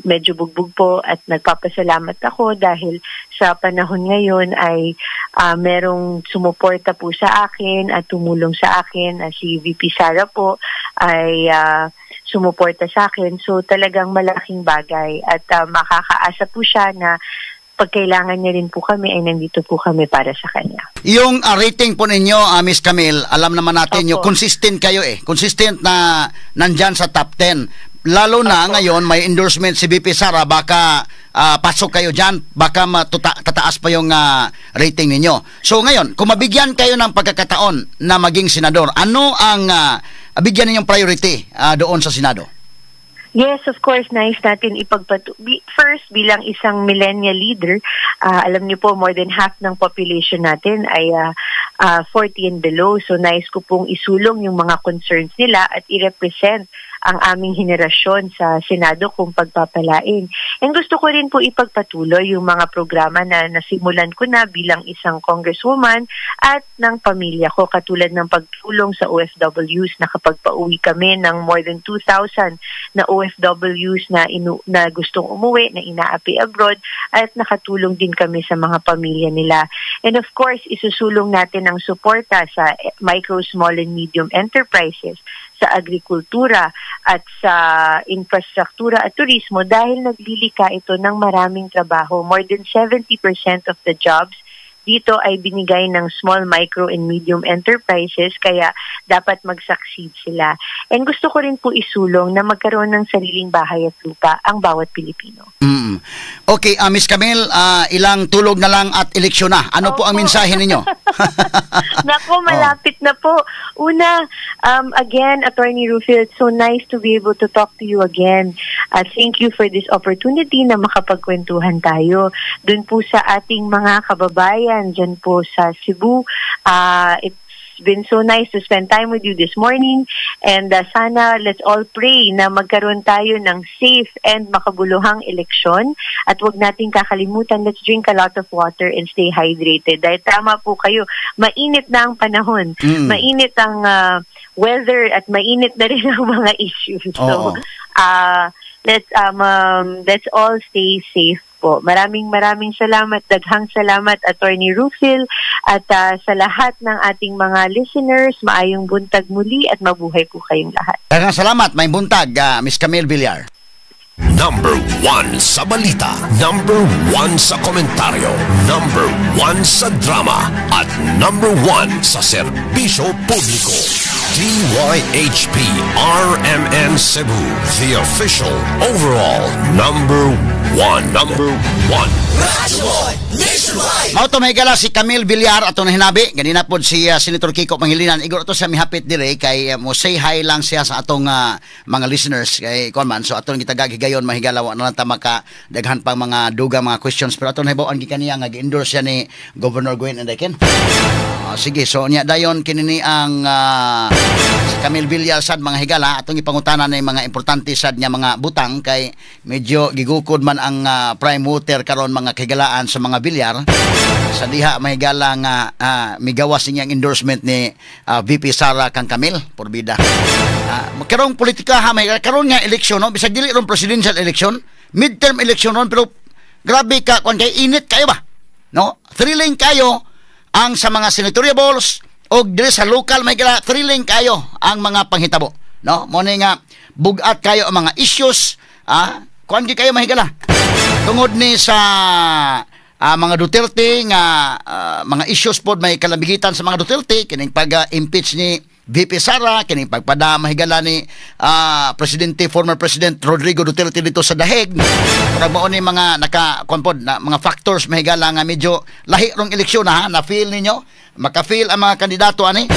medyo bugbog po at nagpapasalamat ako dahil sa panahon ngayon ay merong sumuporta po sa akin at tumulong sa akin. Si VP Sara po ay sumuporta sa akin. So talagang malaking bagay at makakaasa po siya na pag kailangan niya rin po kami ay nandito po kami para sa kanya. Yung rating po ninyo, Miss Camille, alam naman natin yung consistent kayo eh. Consistent na nandyan sa top 10. Lalo na ngayon may endorsement si VP Sara, baka pasok kayo dyan, baka tataas pa yung rating ninyo. So ngayon, kung mabigyan kayo ng pagkakataon na maging senador, ano ang bigyan ninyong priority doon sa Senado? Yes, of course, nice natin first, bilang isang millennial leader, alam niyo po, more than half ng population natin ay 40 and below. So, nice ko pong isulong yung mga concerns nila at i-represent ang aming henerasyon sa Senado kung pagpapalain. And gusto ko rin po ipagpatuloy yung mga programa na nasimulan ko na bilang isang congresswoman at ng pamilya ko, katulad ng pagtulong sa OFWs. Nakapagpauwi kami ng more than 2,000 na OFWs na gustong umuwi, na inaapi abroad, at nakatulong din kami sa mga pamilya nila. And of course, isusulong natin ang suporta sa micro, small, and medium enterprises, sa agrikultura at sa infrastruktura at turismo dahil naglilikha ito ng maraming trabaho. More than 70% of the jobs dito ay binigay ng small, micro, and medium enterprises, kaya dapat mag-succeed sila. And gusto ko rin po isulong na magkaroon ng sariling bahay at lupa ang bawat Pilipino. Okay, Miss Camille, ilang tulog na lang at eleksyon na. Ano po ang mensahe ninyo? Nako, malapit na po. Una, again, Attorney Rufil, it's so nice to be able to talk to you again. Thank you for this opportunity na makapagkwentuhan tayo. Doon po sa ating mga kababayan, dyan po sa Cebu, it's been so nice to spend time with you this morning. And sana let's all pray na magkaroon tayo ng safe and makabuluhang eleksyon. At huwag nating kakalimutan, let's drink a lot of water and stay hydrated. Dahil tama po kayo, mainit na ang panahon. Mainit ang weather at mainit na rin ang mga issues. So, let's all stay safe po. Maraming maraming salamat, daghang salamat, Attorney Rufil, at sa lahat ng ating mga listeners, maayong buntag muli at mabuhay po kayong lahat. Daghang salamat, maayong buntag, Miss Camille Villar. Number 1 sa balita. Number 1 sa komentaryo. Number 1 sa drama. At number 1 sa serbisyo publiko. DYHP RMN Cebu. The official overall number 1. Number 1. Mao to, mga higala, si Camille Villar ato na hinabi. Ganina pod si Senator Kiko Pangilinan. Igor to siya mihapit dire kay mo say hi lang siya sa atong mga listeners kay kuan man. So aton gitagag higayon, mga higala, wa na lang ta maka daghan pang mga duga mga questions, pero aton nahibaw-an gikan niya nga gi-endorse siya ni Governor Gwen Edayken. Sige, so niya dayon kini ang si Camille Villar sad, mga higala, atong ipangutana na yung mga importante sad nga mga butang kay medyo gigukod man ang prime water karon, mga kahigalaan, sa mga Villar sa diha, mga higala, nga migawas niyang endorsement ni VP Sara kang Camille porbida. Karong politika ha, may karon nga eleksyon, no, bisag dili ron presidential election, midterm election ron, pero grabe ka kung kay init kayo ba, no, thrilling kayo ang sa mga senatorial balls o diri sa local may gala, thrilling kayo ang mga panghitabo, no. Mo ni nga bugat kayo ang mga issues, kuan gi kayo, mahigala, tungod ni sa Mga Duterte nga mga issues pod may kalamigitan sa mga Duterte kining pag-impeach ni VP Sara, kining pagpada mahigala ni presidente, former President Rodrigo Duterte dito sa Daheg. Murag mao ni mga naka kuan pod na mga factors, mahigala, nga medyo lahi rong eleksyon na ha, na feel ninyo, maka-feel ang mga kandidato ani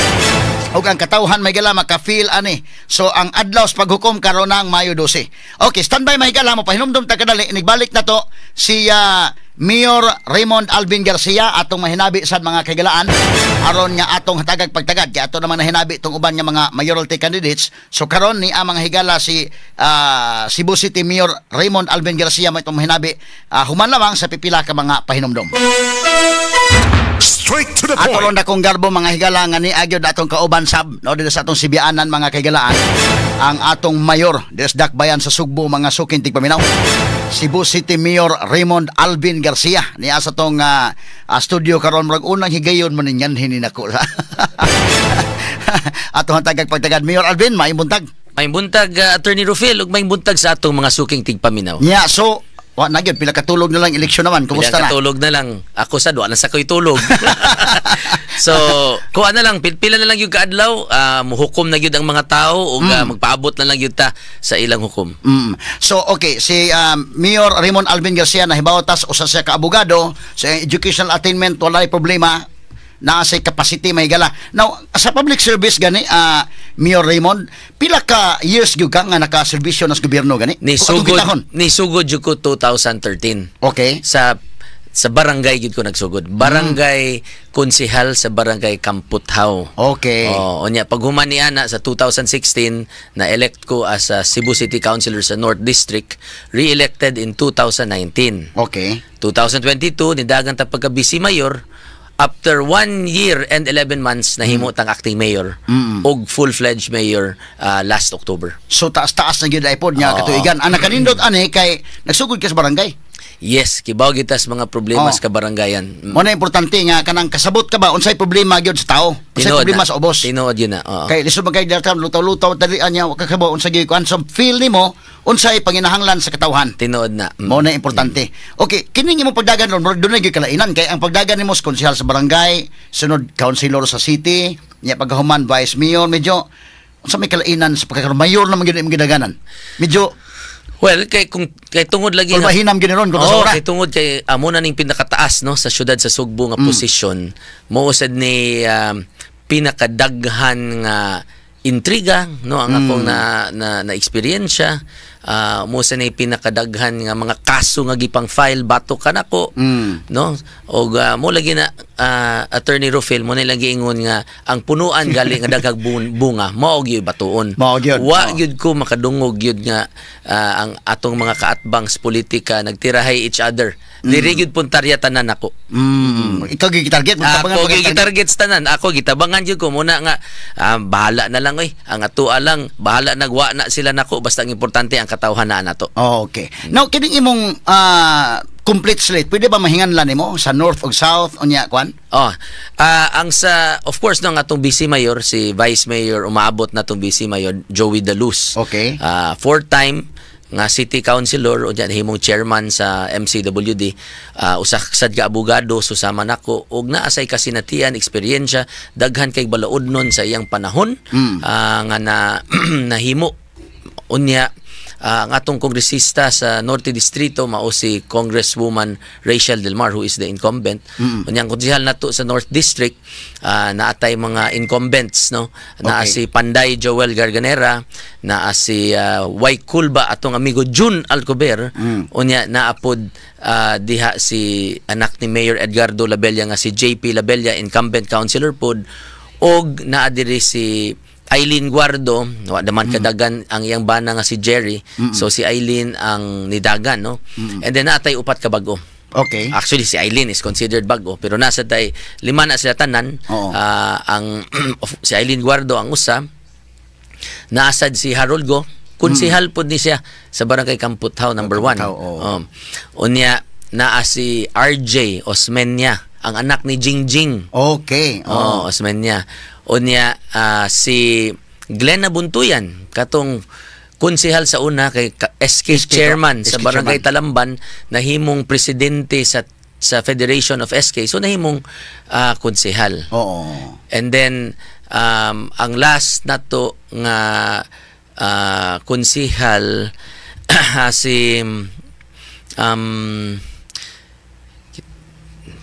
ug ang katawhan, mahigala, maka-feel ani. So ang adlaw sa paghukom karon ng Mayo 12. Okay, standby, mahigala, mo pahinumdum ta kadali, inigbalik na to si Mayor Raymond Alvin Garcia, atong mahinabi sa mga kahigalaan aron nga atong hatagag pagtagad kay ato naman nahinabi itong uban nga mga mayoralty candidates. So karon ni ang mga higala si Cebu City Mayor Raymond Alvin Garcia mo itong mahinabi human lamang sa pipila ka mga pahinumdom. Straight to the Ato point. ron dakong garbo, mga higala, nga ni agyod atong kauban sab no dito sa atong sibianan, mga kahigalaan, ang atong mayor dito sa Dakbayan sa Sugbo, mga suking tigpaminaw, Cebu City Mayor Raymond Alvin Garcia, niya sa atong studio karon. Murag unang higayon mo ninyan hininako. Atong hatagag pagtagad. Mayor Alvin, maayong buntag. May buntag, Attorney Rufil, ug may buntag sa atong mga suking tigpaminaw. Nya, so wa na gyud, pila katulog na lang, eleksyon naman, kumusta Pila na? Katulog na lang. Ako sad wa na sa ko'y tulog. So, kuha na lang, pila na lang yung kaadlaw, muhukom na gyud ang mga tao ug magpaabot na lang gyud ta sa ilang hukom. So okay, si Mayor Raymond Alvin Garcia, nahibaw tas usa siya ka abogado, sa educational attainment walay problema, naa sa capacity, may gala. Now, sa public service gani, Mayor Raymond, pila ka years gyud ka nga nakaserbisyo na sa gobyerno gani? Ni Kung atong sugod kitahon. Ni sugod jud ko 2013. Sa barangay gyud ko nagsugod. Barangay konsehal sa Barangay Kamputhaw. Oh, unya pag human ni ana sa 2016, na elect ko as a Cebu City Councilor sa North District, re-elected in 2019. 2022 nidagan ta pagka vice mayor. After 1 year and 11 months, nahimo tang acting mayor ug full-fledged mayor last October. So taas-taas na gyud ay pod nga Oo. katuigan. Ang nakanindot ani kay nagsugod ka sa barangay. Yes, kibaw gyud tas mga problema sa kabarangayan. Mo na importante nga kanang kasabot ka ba unsay problema gyud sa tao? Unsay Tinuod problema na. sa ubos? Tinuod yun na. Oo. Kay lisod man kay dito lutaw-lutaw dalian niya, wa ka kabaw unsa gyud kuan, so feel nimo unsay panginahanglan sa katawhan. Tinuod na. Mao na importante. Okay, kining imong pagdagan ron, murag dunay gyud kalainan kay ang pagdagan nimo sa konsehal sa barangay, sunod councilor sa city, nya pagkahuman vice mayor, medyo unsa may kalainan sa pagkakaroon mayor naman gyud imong gidaganan? Medyo Well, kay kung kay tungod lagi kung mahinam gyud ron kung sa Oo, ora. kay tungod kay amo na ning pinakataas no sa syudad sa Sugbo nga posisyon, mo sad ni pinakadaghan nga intriga no ang akong na na, na eksperyensya, mo sa ni pinakadaghan nga mga kaso nga gipang file batok kanako no. Og mo lagi na, Attorney Rufil, mo na lang giingon nga ang punuan gali nga daghang bunga mao gyud batuon. Mao gyud, Wa oo. gyud ko makadungog gyud nga ang atong mga kaatbang sa politika nagtirahay each other. Diri gyud puntarya tanan ako. Ikaw gyud gitarget mo? Ako gitarget sa tanan. Ako gitabangan gyud ko muna nga bahala na lang oy. Ang atua lang bahala nagwa na sila nako, basta ang importante ang katawhan na nato. Okay. Now kining imong complete slate, pwede ba mahinganlan nimo sa north ug south unya kwan? Oh, ang sa, of course no, ang atong vice mayor, si Vice Mayor, umaabot na atong Vice Mayor Joey Daluz. Four time nga city councilor o diyan himong chairman sa MCWD, usa sad ka abogado, susama nako og naa say kasinatian, eksperyensya, daghan kay balaod nun sa iyang panahon nga na nahimo. Unya ang atong kongresista sa Norte Distrito mao si Congresswoman Rachel Del Mar, who is the incumbent. Unya ang konsehal nato sa North District, naatay mga incumbents no, naa si Panday Joel Garganera, naa si Y Kulba, atong amigo Jun Alcober, unya naapod diha si anak ni Mayor Edgardo Labella nga si JP Labella, incumbent councilor pod, og naa diri si Eileen Guardo, wa naman kadagan ang iyang bana nga si Jerry. So si Eileen ang nidagan no. And then naatay upat ka bag-o. Actually si Eileen is considered bag-o, pero nasa tay lima na sila tanan. Ang si Eileen Guardo ang usa. Naasad si Harold Go. Konsehal pod ni siya sa Barangay Kamputhaw number 1. Kamputhaw, oo. Unya naa si RJ Osmeña, ang anak ni Jingjing. Oo. Oh, Osmeña. Unya si Glenna Buntuyan, katong konsehal sa una kay SK, SK chairman sa SK Barangay chairman. Talamban, nahimong presidente sa sa Federation of SK. So nahimong konsehal. And then ang last nato nga konsehal si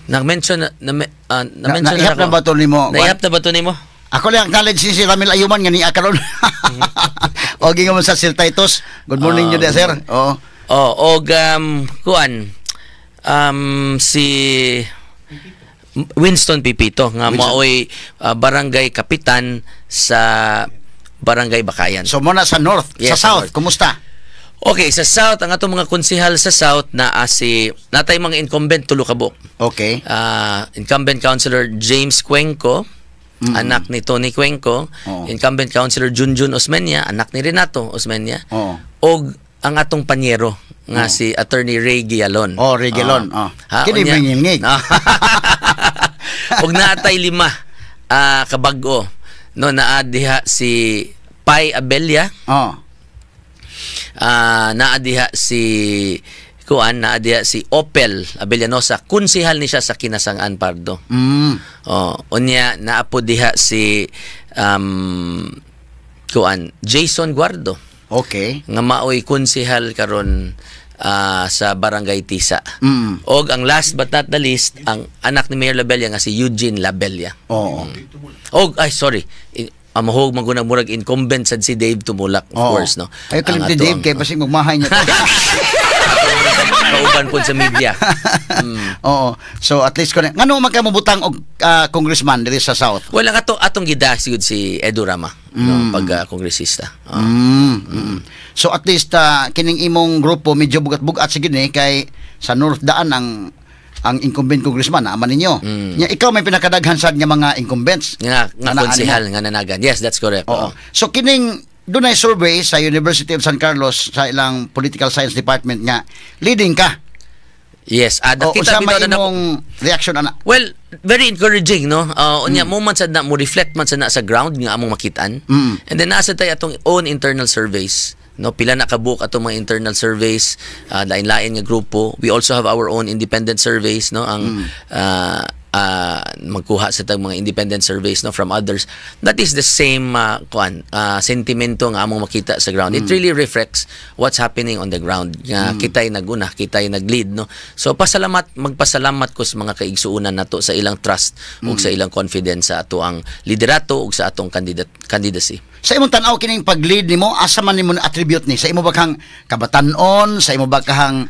na-mention na, na, na-mention Naihap na ba to nimo? Naihap na ba to nimo? Ako lang acknowledge si Ramil Ayuman nga niya karon. O gingon sa Sir Titus. Good morning uh, sir. Oo. Oh, og kuan si Winston Pipito nga maoy barangay kapitan sa Barangay Bakayan. So muna sa north, Yes, sa south, north. Kumusta? Okay, sa south ang atong mga konsehal sa south na si natay mga incumbent tulo ka buok. Incumbent Councilor James Cuenco, anak ni Tony Cuenco, incumbent Councilor Junjun Osmeña, anak ni Renato Osmeña, og ang atong panyero nga si Attorney Ray Gialon. Oh, Ray Gialon. Ha, Kini unya- mingilngig. Og naatay lima kabag-o. No, naa diha si Pai Abella. Naa diha si kuan, naa diha si Opel Abellanosa, konsehal ni siya sa Kinasangan Pardo. Oh, unya naa po diha si kuan Jason Guardo. Nga maoy konsehal karon sa Barangay Tisa. Og ang last but not the least, ang anak ni Mayor Labella nga si Eugene Labella. Og ay sorry, amahog magunang murag incumbent sad si Dave Tumulak, of course, no. Ay Ang kalim ato Dave kay basig magmahay niya. Kauban po sa media. Oo. So at least kuno ngano man ka mobutang og congressman diri sa South? Well, ang atong gida sigud si Edu Rama, no, pag kongresista. So at least kining imong grupo medyo bugat-bugat sige ni kay sa North daan ang incumbent congressman na aman ninyo. Nya ikaw may pinakadaghan sad nga mga incumbents Nga nga Nga konsehal naan nga nanagan. Yes, that's correct. Oo. Oo. So kining dunay survey sa University of San Carlos sa ilang political science department nga leading ka. Yes, O nakita unsa bitaw may na imong reaction ana? Well, very encouraging, no? Unya mo man sad na mo reflect man sad na sa ground nga among makitaan. And then nasa tayo atong own internal surveys, no? Pila na kabuok atong mga internal surveys, lain-lain nga grupo. We also have our own independent surveys, no? Ang magkuha sa tag mga independent surveys, no, from others. That is the same kuan sentimento nga among makita sa ground. It really reflects what's happening on the ground nga kitay naguna, kitay nag-lead, no? So pasalamat, magpasalamat ko sa mga kaigsuonan nato sa ilang trust ug sa ilang confidence sa ato ang liderato ug sa atong candidate candidacy. Sa imong tan-aw kining pag-lead nimo, asa man nimo attribute ni? Sa imo ba kang kabatan-on, sa imo ba kahang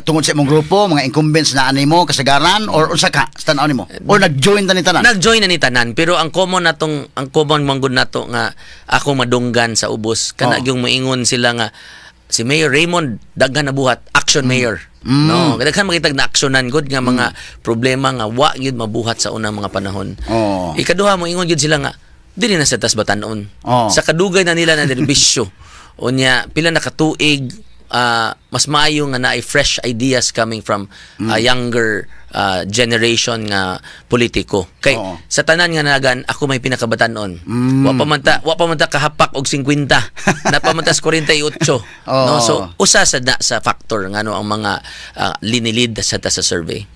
tungod sa imong grupo, mga incumbents na animo kasagaran, or unsa ka sa tan-aw nimo? Or nag-join ta ni tanan? Nag-join na ni tanan, pero ang common natong ang common manggod nato nga ako madunggan sa ubos kana yung moingon sila nga si Mayor Raymond daghan na buhat, action mayor. No, daghan makitag na aksyonan gud nga mga problema nga wa gyud mabuhat sa unang mga panahon. Ikaduha, moingon gyud sila nga dili na sa tas batan-on. Sa kadugay na nila na nerbisyo. Unya pila na katuig, mas maayo nga naay fresh ideas coming from a younger generation nga politiko. Kay sa tanan nga nagan ako may pinakabatan-on. Wa pa man ta kahapak og 50. Na pa man ta sa 48. No, so usa sa na, sa factor ngano ang mga linilid sa ta sa survey.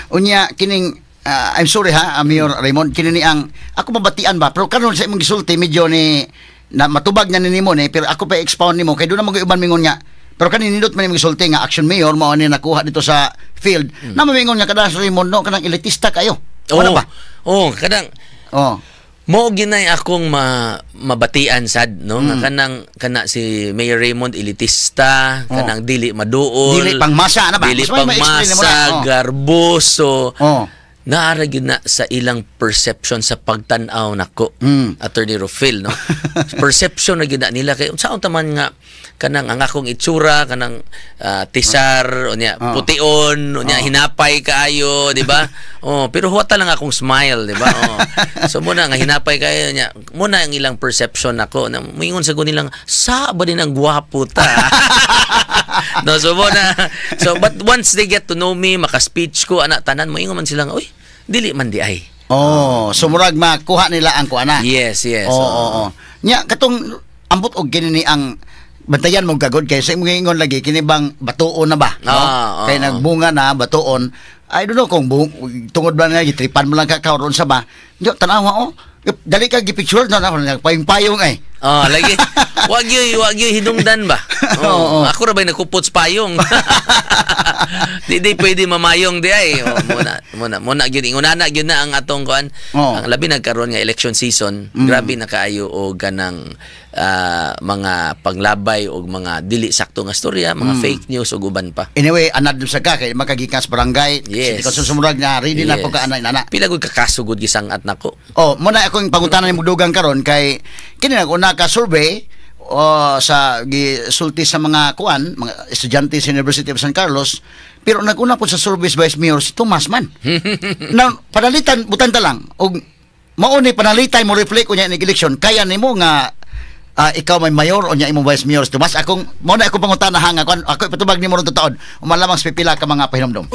Unya kining I'm sorry ha, Mayor Raymond, kini ni ang ako mabatian ba, pero karon sa imong gisulti medyo ni na matubag na ni nimo ni, pero ako pa expound nimo kay doon na mag uban mingon nga pero kani nindot man imong gisulti nga action mayor mao ni nakuha dito sa field na mamingon nga kada Raymond, no, kanang elitista kayo. Wala ba? Oh, kanang mo ginay akong mabatian sad, no, nga kanang kana si Mayor Raymond elitista, kanang dili maduol, Dili pangmasa na ba? Dili Mas may ma-explain nimo na. pangmasa, garboso. Naara gyud na sa ilang perception sa pagtan-aw nako, Attorney Rufil, no? Perception na gyud na nila kay unsaon ta man nga kanang ang akong itsura kanang tisar, unya pution, unya hinapay kaayo, di ba? Oh, pero huwata lang akong smile, di ba? Oh. So muna nga hinapay kaayo nya, muna ang ilang perception nako na moingon sa nilang sa ba din ang gwapo ta. No, so muna, so but once they get to know me, maka-speech ko ana tanan, moingon man sila nga, "Uy, dili man di ay." Oh, so murag makuha nila ang kuana. Yes. Oo, oo. Nya katong ambot og kini ni ang Bantayan mo kagod kay sa imong ingon lagi kini bang batuon na ba, no? Kay nagbunga na batuon. I don't know kung tungod ba nga gitripan mo lang ka karon sa ba. Yo, tanawa oh. Dali ka gipicture na na payong-payong ay. Oh, lagi. Wag yu hinungdan ba? Oh, ako ra bay nagkupot sa payong. Di pwede mamayong di ay. Oh, muna gyud inguna na gyud na ang atong kuan. Ang labi nagkaroon nga election season, grabe na kaayo og kanang mga panglabay og mga dili sakto nga storya, mga fake news ug uban pa. Anyway, anad sa ka kay makagikan sa barangay, Yes. City Council, sumurag na ready na po ka ana nana. Pila gud ka kaso gud gisangat nako. Oh, muna akong pangutana nimo dugang karon kay kini nag-una ka survey sa gisulti sa mga kuan, mga estudyante sa University of San Carlos, pero nag-una po sa survey Vice Mayor si Tomas man. Now, panalitan butan ta lang og mao ni panalitay mo reflect unya ni election kaya nimo nga ikaw may mayor o nya imong vice mayor si Tomas. Akong mao na akong pangutana nga kuan, ako ipatubag nimo ron tutaon umalamang sa pipila ka mga pahinomdom.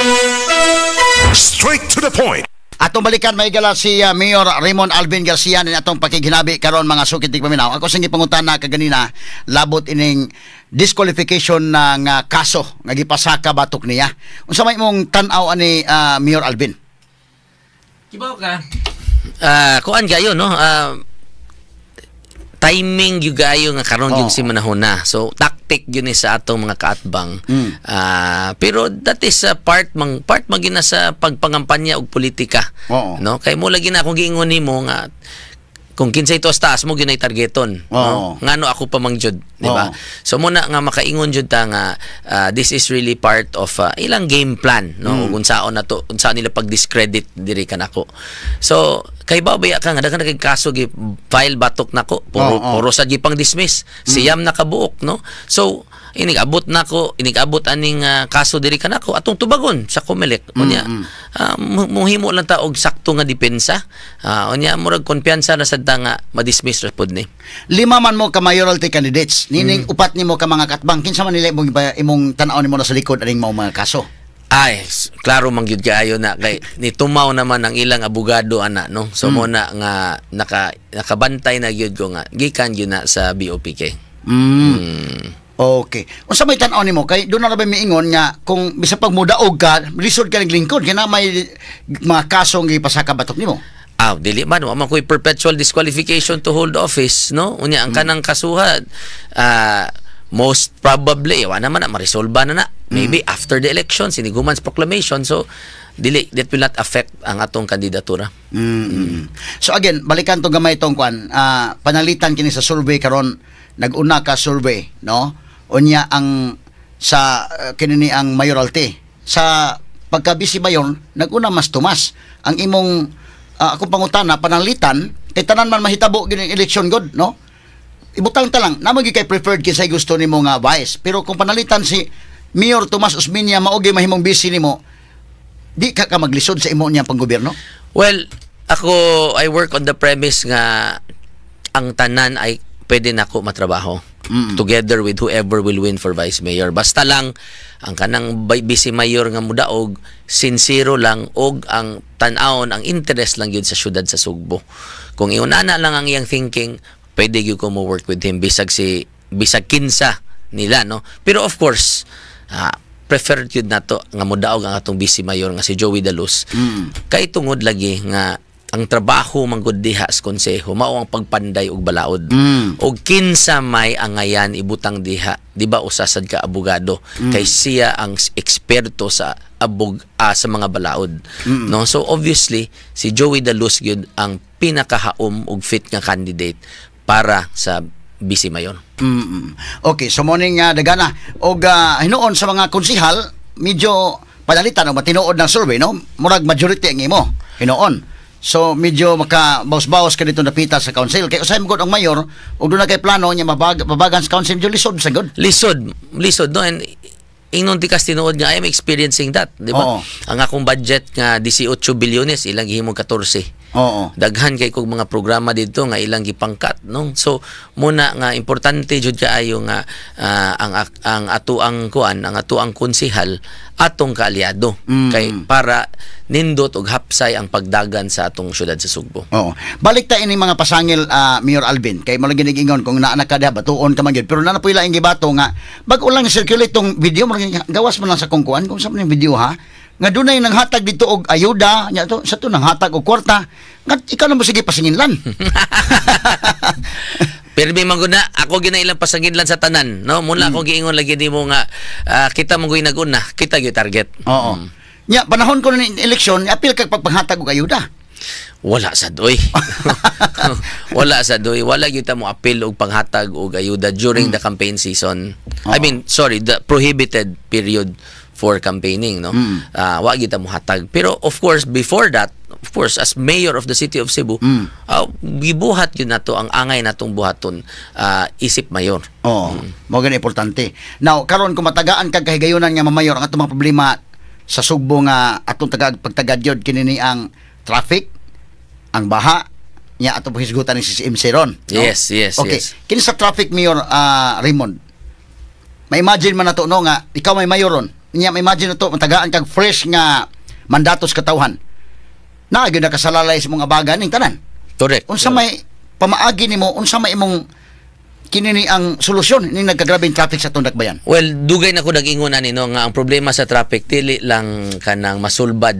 Straight to the point. Atong balikan may gala si Mayor Raymond Alvin Garcia ni atong pakighinabi karon, mga sukit paminaw. Ako sing gipangutana kaganina labot ining disqualification na nga kaso nga gipasaka batok niya. Unsa may imong tan-aw ani, Mayor Alvin? Kibaw ka. Kuan kayo, no? Timing gyud kaayo nga karon gyud si manahon na. So tactic gyud ni sa atong mga kaatbang. Pero that is a part man gyud na sa pagpangampanya og politika. No? Kay mo lagi na akong giingon nimo nga kung kinsay to taas mo gyud ay targeton, no? Ngano ako pa mang jud, di ba? So muna nga makaingon jud ta nga this is really part of ilang game plan, no? Ug unsaon na to, unsaon nila pag-discredit diri kanako. So kay ba baya ka nga daghan na kay kaso gi file batok nako, puro puro sa gipang dismiss, siyam na kabuok, no? So inig abot nako, inig abot aning kaso diri kanako, atong tubagon sa COMELEC. Unya muhimo lang ta og sakto nga depensa. Unya murag kumpiyansa na sad ta nga ma-dismiss ra pud ni. Lima man mo ka mayoralty candidates. Nining upat nimo ka mga katbang, kinsa man nila imong tan-aw nimo na sa likod aning mao mga kaso? Ay, klaro man gyud kaayo na kay nitumaw naman ang ilang abogado ana, no? So mo na nga nakabantay na gyud ko nga gikan gyud na sa BOPK. Okay. Unsa may tan-aw nimo kay doon na ra ba miingon nga kung bisan pag mudaog ka, lisod ka naglingkod kay na may mga kasong gipasaka batok nimo? Dili man, wa man ko'y perpetual disqualification to hold office, no? Unya ang kanang kasuha, most probably wa naman na maresolba na na. Maybe after the election, siniguman's proclamation. So dili, that will not affect ang atong kandidatura. So again, balikan to gamay tong kwan, panalitan kini sa survey karon, nag-una ka survey, no? Unya ang sa kini ni ang mayoralty. Sa pagka vice mayor, nag-una mas Tomas. Ang imong akong pangutana, panalitan kay tanan man mahitabo gini election god, no? Ibutang ta lang, namo gyud kay preferred kinsay gusto nimo nga vice. Pero kung panalitan si Mayor Tomas Osmeña mao gyud mahimong vice nimo, di ka ka maglisod sa imo niya panggobyerno? Well, ako, I work on the premise nga ang tanan ay pwede nako matrabaho together with whoever will win for vice mayor. Basta lang ang kanang vice mayor nga mudaog sincero lang og ang tan-awon ang interest lang gyud sa syudad sa Sugbo. Kung iunana lang ang iyang thinking, pwede gyud ko mo work with him bisag kinsa nila, no? Pero of course, preferred gyud nato nga mudaog ang atong vice mayor nga si Joey Daluz. Kay tungod lagi nga ang trabaho man gud diha sa konseho mao ang pagpanday og balaod. Og kinsa may angayan ibutang diha, di ba usa sad ka abogado, kay siya ang eksperto sa abog sa mga balaod. No? So obviously si Joey Daluz gyud ang pinakahaom og fit nga candidate para sa vice mayor. Okay, so morning dagana og hinuon sa mga konsihal medyo panalitan o matinuod ng survey, no? Murag majority ang imo hinuon. So medyo maka bawas-bawas ka dito napita sa council. Kay usahay mo gud ang mayor ug doon na kay plano niya mabagan sa council, medyo lisod sa gud. Lisod, lisod, no? And ingnon tikas tinuod nga I am experiencing that, di ba? Oo. Ang akong budget nga 18 bilyones ilang gihimong 14. Daghan kay kog mga programa didto nga ilang gipangkat, no? So muna nga importante jud kaayo nga ang atuang kuan, ang atuang konsehal atong kaalyado kay para nindot og hapsay ang pagdagan sa atong syudad sa Sugbo. Oo. Balik ta ini mga pasangil, Mayor Alvin, kay mo lagi ingon kung naa na ka diha, batuon ka man gyud. Pero naa na po'y laing gibato nga bag-o lang circulate tong video mo, gawas man lang sa kung kuan kung sa man yung video ha nga dunay nanghatag dito og ayuda nya to sa to nanghatag og kwarta nga ikaw na mo sige pasinginlan. Pero may man gud na ako gina ilang pasanginlan sa tanan, no? Muna ako giingon lagi nimo nga kita mo gyud naguna, kita gyud target. Oo. Nya panahon ko ni eleksyon, apil kag pagpanghatag og ayuda. Wala sa doy. Wala sa doy. Wala gyud ta mo apil og panghatag og ayuda during the campaign season. I mean, sorry, the prohibited period for campaigning, no? Wa gyud ta mo hatag. Pero of course, before that, of course, as mayor of the city of Cebu, gibuhat yun nato ang angay natong buhaton isip mayor. Oo. Mao gani importante. Now, karon kung matagaan kag kahigayunan nga mamayor, ang atong mga problema sa Sugbo nga atong tagag pagtagad yod kini ni ang traffic, ang baha, nya atong paghisgutan ni CCMC ron, no? Yes. Kini sa traffic, Mayor Raymond. Ma-imagine man nato, no, nga ikaw may mayor ron. Nya ma-imagine nato matagaan kag fresh nga mandato sa katawhan. Naa gyud nakasalalay sa mga baga ning tanan. Correct. Unsa may pamaagi nimo, unsa may imong kini ni ang solusyon ning nagkagrabeng traffic sa atong dakbayan? Well, dugay na ko nag-ingon ani, no, nga ang problema sa traffic dili lang kanang masulbad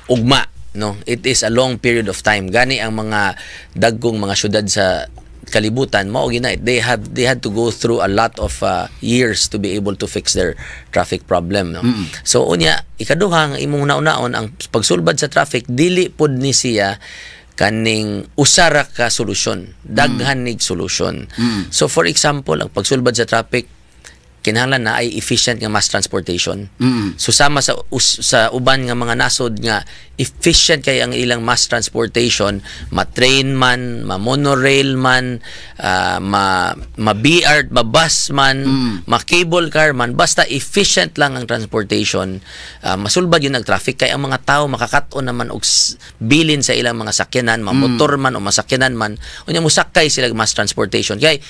ugma, no? It is a long period of time. Gani ang mga dagkong mga syudad sa kalibutan mao gina they had to go through a lot of years to be able to fix their traffic problem, no? So unya, ikaduha nga imong nauna-on, ang pagsulbad sa traffic dili pud ni siya kaning usa ra ka solusyon, daghan nig solusyon. So for example, ang pagsulbad sa traffic kinahanglan na ay efficient nga mass transportation. So sama sa uban nga mga nasod nga efficient kay ang ilang mass transportation, ma-train man, ma-monorail man, ma ma BR, ma-bus man, ma-cable car man, basta efficient lang ang transportation, masulbad yun ang traffic kay ang mga tao makakat-on naman og bilin sa ilang mga sakyanan, ma-motor man o masakyanan man, unya mosakay sila og mass transportation kay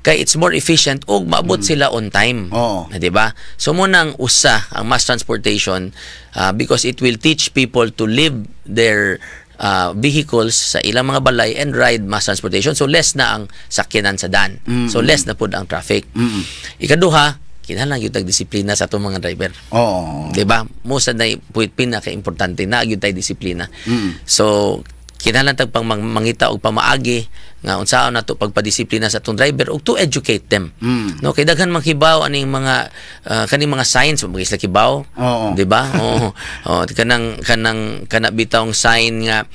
kay it's more efficient ug maabot sila on time. Na, di ba? So mo nang usa ang mass transportation because it will teach people to leave their vehicles sa ilang mga balay and ride mass transportation. So less na ang sakyanan sa dan. So less na pud ang traffic. Ikaduha, kinahanglan gyud tag disiplina sa atong mga driver. 'Di ba? Mo sad na pinaka-importante na gyud tay disiplina. So kinahanglan tag pang mangita og pamaagi nga unsaon nato pagpadisiplina sa atong driver ug to educate them. No, kay daghan man kibaw aning mga kaning mga signs, mga isla kibaw. 'Di ba? Oo. Oh, kanang kanang kana bitawng sign nga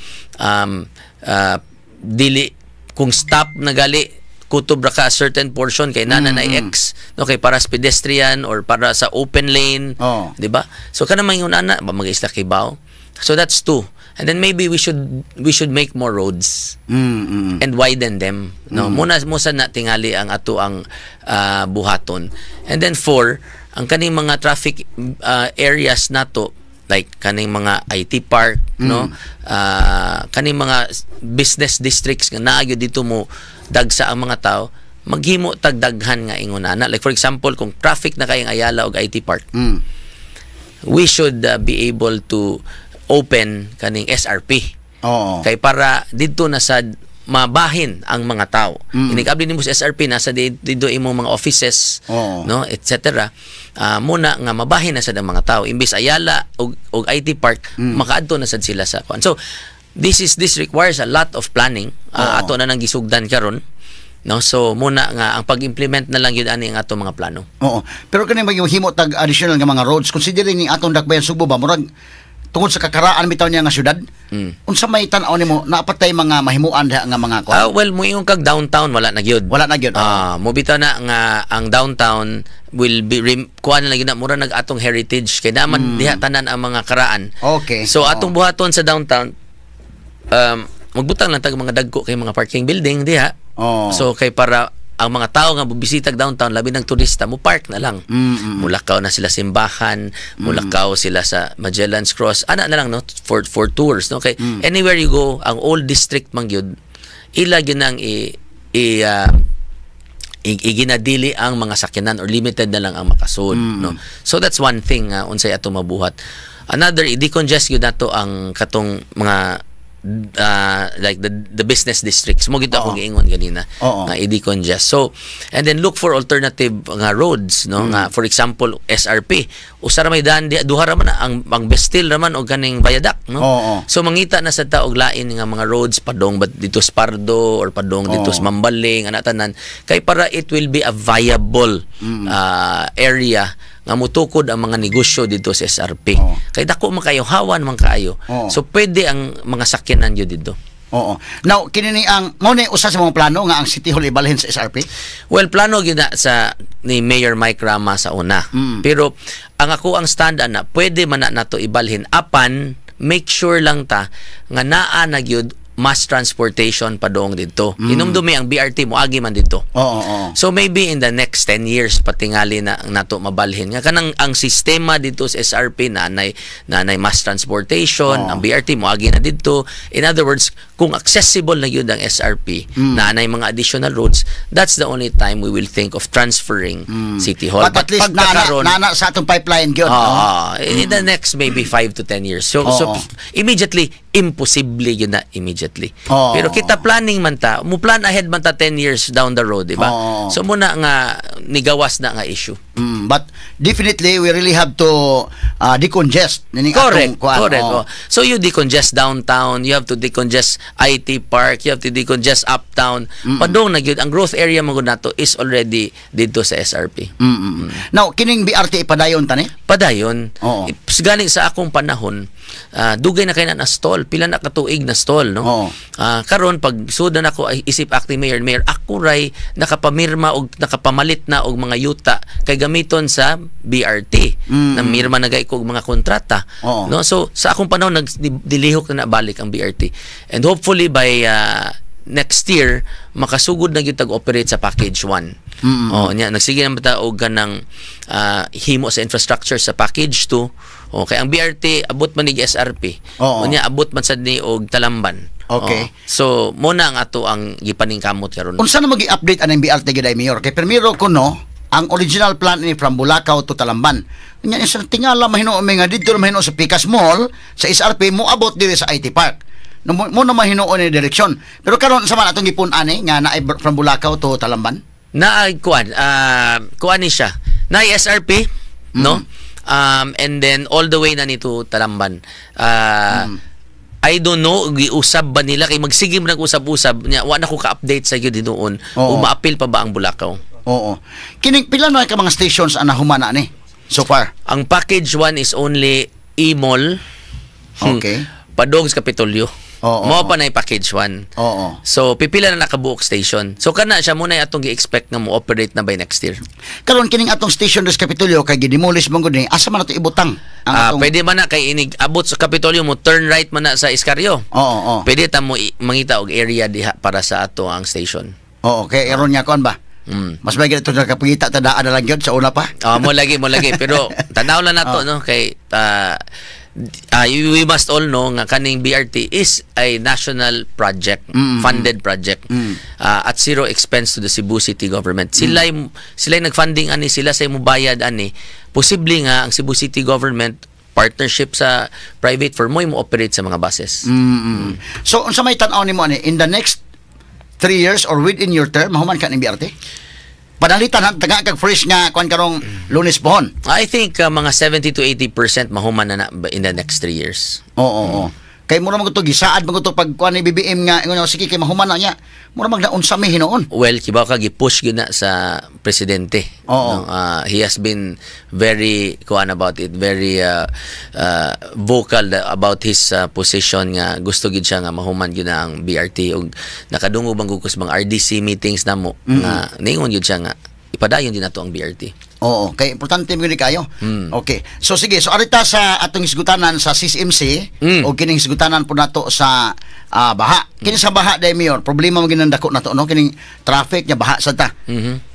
dili kung stop na gali, kutob ra ka a certain portion kay nana na X, no, kay para sa pedestrian or para sa open lane, 'di ba? So kana man ana ba mga isla kibaw. So that's two. And then maybe we should make more roads and widen them, no? Muna mo sa na tingali ang ato ang buhaton. And then four, ang kaning mga traffic areas nato like kaning mga IT park, no, kaning mga business districts nga naa gyud dito mo dagsa ang mga tao, maghimo tag daghan nga ingon ana. Like for example, kung traffic na kayong Ayala og IT Park, we should be able to open kaning SRP kay para didto na sad mabahin ang mga tao. Inig-abli nimo sa SRP, nasa didto imong mga offices, no, etc. Muna nga mabahin na sad ang mga tao imbis Ayala og IT Park, makaadto na sad sila sa kuan. So this requires a lot of planning. Ato na nang gisugdan karon, no? So muna nga ang pag-implement na lang yun ani ang ato mga plano. Oo. Pero kani maghimo tag additional nga mga roads, considering ni atong dakbayan Sugbo ba, murag tungod sa kakaraan bitaw niya nga syudad. Unsa may tan-aw nimo, napatay mga mahimuan diha nga mga kuan? Well, moingon kag downtown, wala na gyud. Wala na gyud. Ah, mo bitaw na nga ang downtown will be kuan na gyud na, mura nag atong heritage kay naman diha tanan ang mga karaan. So atong buhaton sa downtown, magbutang lang tag mga dagko kay mga parking building diha. So kay para ang mga tao nga bubisitag downtown, labi ng turista, mo park na lang. Mulakaw na sila simbahan, mulakaw sila sa Magellan's Cross. Ana na lang, no, for tours, no, kay anywhere you go, ang old district man gyud ila gyud nang i, i ah, iginadili ang mga sakyanan or limited na lang ang makasud, no. So that's one thing unsay ato mabuhat. Another, i-decongest gyud nato ang katong mga like the business districts mo gito ako giingon ganina nga i-decongest. So and then look for alternative nga roads, no, nga for example SRP, usa ra may daan di, duha ra man na, ang Bestil ra man og kaning viaduct, no. So mangita na sa ta og lain nga mga roads padong but dito sa Pardo or padong dito sa Mambaling, ana tanan, kay para it will be a viable area nga mutukod ang mga negosyo dito sa SRP. Kay dako man kayo, hawan man kaayo. So pwede ang mga sakyanan yun dito. Oo. Now, kini ni ang mo ni usa sa mga plano nga ang City Hall ibalhin sa SRP? Well, plano gyud na sa ni Mayor Mike Rama sa una. Pero ang ako ang stand ana, pwede man na nato ibalhin apan make sure lang ta nga naa na gyud mass transportation padong dito. Hinumdumi ang BRT moagi man dito. Oo, oo. So maybe in the next 10 years patingali na ang nato mabalhin nga kanang ang sistema dito sa SRP na nay mass transportation, ang BRT moagi na dito. In other words, kung accessible na gyud ang SRP, na nay mga additional roads, that's the only time we will think of transferring City Hall. But at least na, na sa atong pipeline gyud, no? In the next maybe 5 to 10 years. So immediately, imposible yun na immediately. Pero kita planning man ta, mo plan ahead man ta 10 years down the road, di ba? Oo. So muna nga nigawas na nga issue. But definitely we really have to decongest nining atong kuan. Correct. Oh. So you decongest downtown, you have to decongest IT Park, you have to decongest uptown. Padong na gyud ang growth area man gud nato is already dito sa SRP. Now, kining BRT ipadayon ta ni? Padayon. Gani sa akong panahon, dugay na kay na stall, pila na katuig na stall, no? Karon pag sud na nako ay isip acting mayor, mayor ako ray nakapamirma og nakapamalit na og mga yuta kay gamiton sa BRT. Namirma na gay ko og mga kontrata. No? So sa akong panahon nagdilihok na balik ang BRT. And hopefully by next year makasugod na gyud tag-operate sa package 1. Oh, nya nagsige naman ta og kanang himo sa infrastructure sa package 2. Okay, ang BRT abot man nig SRP. Unya abot man sad ni og Talamban. Oh. So mo na ang ato ang gipaningkamot karon. Unsa na magi-update anang BRT gid ay, Mayor? Kay primero kuno ang original plan ni from Bulacau to Talamban. Nya sa tingala mahinuon mi nga didto na mahinuon sa Picas Mall sa SRP mo abot diri sa IT Park. No, mo na mahinuon ni direksyon. Pero karon sa man atong gipun-an ni nga naay from Bulacau to Talamban? Na kuan, kuan ni siya. Na SRP, no? And then all the way na nito Talamban. I don't know giusab ba nila kay magsige man nag-usab-usab nya, wa na ko ka-update sa gyud hinuon. Umaapil pa ba ang Bulacau? Oo. Kining pila na ka mga stations ang nahuman na ni so far? Ang package 1 is only E-Mall. Padong sa Kapitolyo. Mao pa na yung package 1. So pipila na nakabuok station. So kana siya muna yung atong gi-expect nga mo operate na by next year. Karon kining atong station sa Kapitolyo kay gidemolish man gud ni, asa man nato ibutang ang atong Pwede man na kay inig abot sa Kapitolyo mo turn right man na sa Escario. Oo, oo. Pwede ta mo mangita og area diha para sa ato ang station. Oo, kay aron nga kuan ba? Mas may ito nakapangita ta daan na lang gyud sa una pa. Ah, mo lagi, mo lagi, pero tanaw lang nato, no, kay we must all know nga kaning BRT is a national project, funded project at zero expense to the Cebu City government. Sila sila nagfunding ani, sila sa bayad ani. Posible nga ang Cebu City government partnership sa private firm mo operate sa mga buses. So unsa may tan-aw nimo ani in the next 3 years or within your term mahuman ka ning BRT? Panalitan ha, taga kag fresh nga kuan karong Lunes pohon. I think mga 70 to 80% mahuman na in the next 3 years. Oo. Kay mura man to gisaad man to pag kuan ni BBM nga ingon niya, sige kay mahuman na niya. Mura mag naunsa mi hinuon. Well, kibaw ka gi-push gyud na sa presidente. No, he has been very kuan about it, very vocal about his position nga gusto gid siya nga mahuman gyud na ang BRT ug nakadungog bang gud ko sa mga RDC meetings namo nga ningon gyud siya nga ipadayon din nato ang BRT. Oo, kay importante mo ni kayo. Okay. So sige, so arita sa atong hisgutanan sa CCMC o kining hisgutanan po nato sa baha. Kini sa baha day, Mayor, problema mo ginang dako nato, no, kining traffic nya baha sa ta.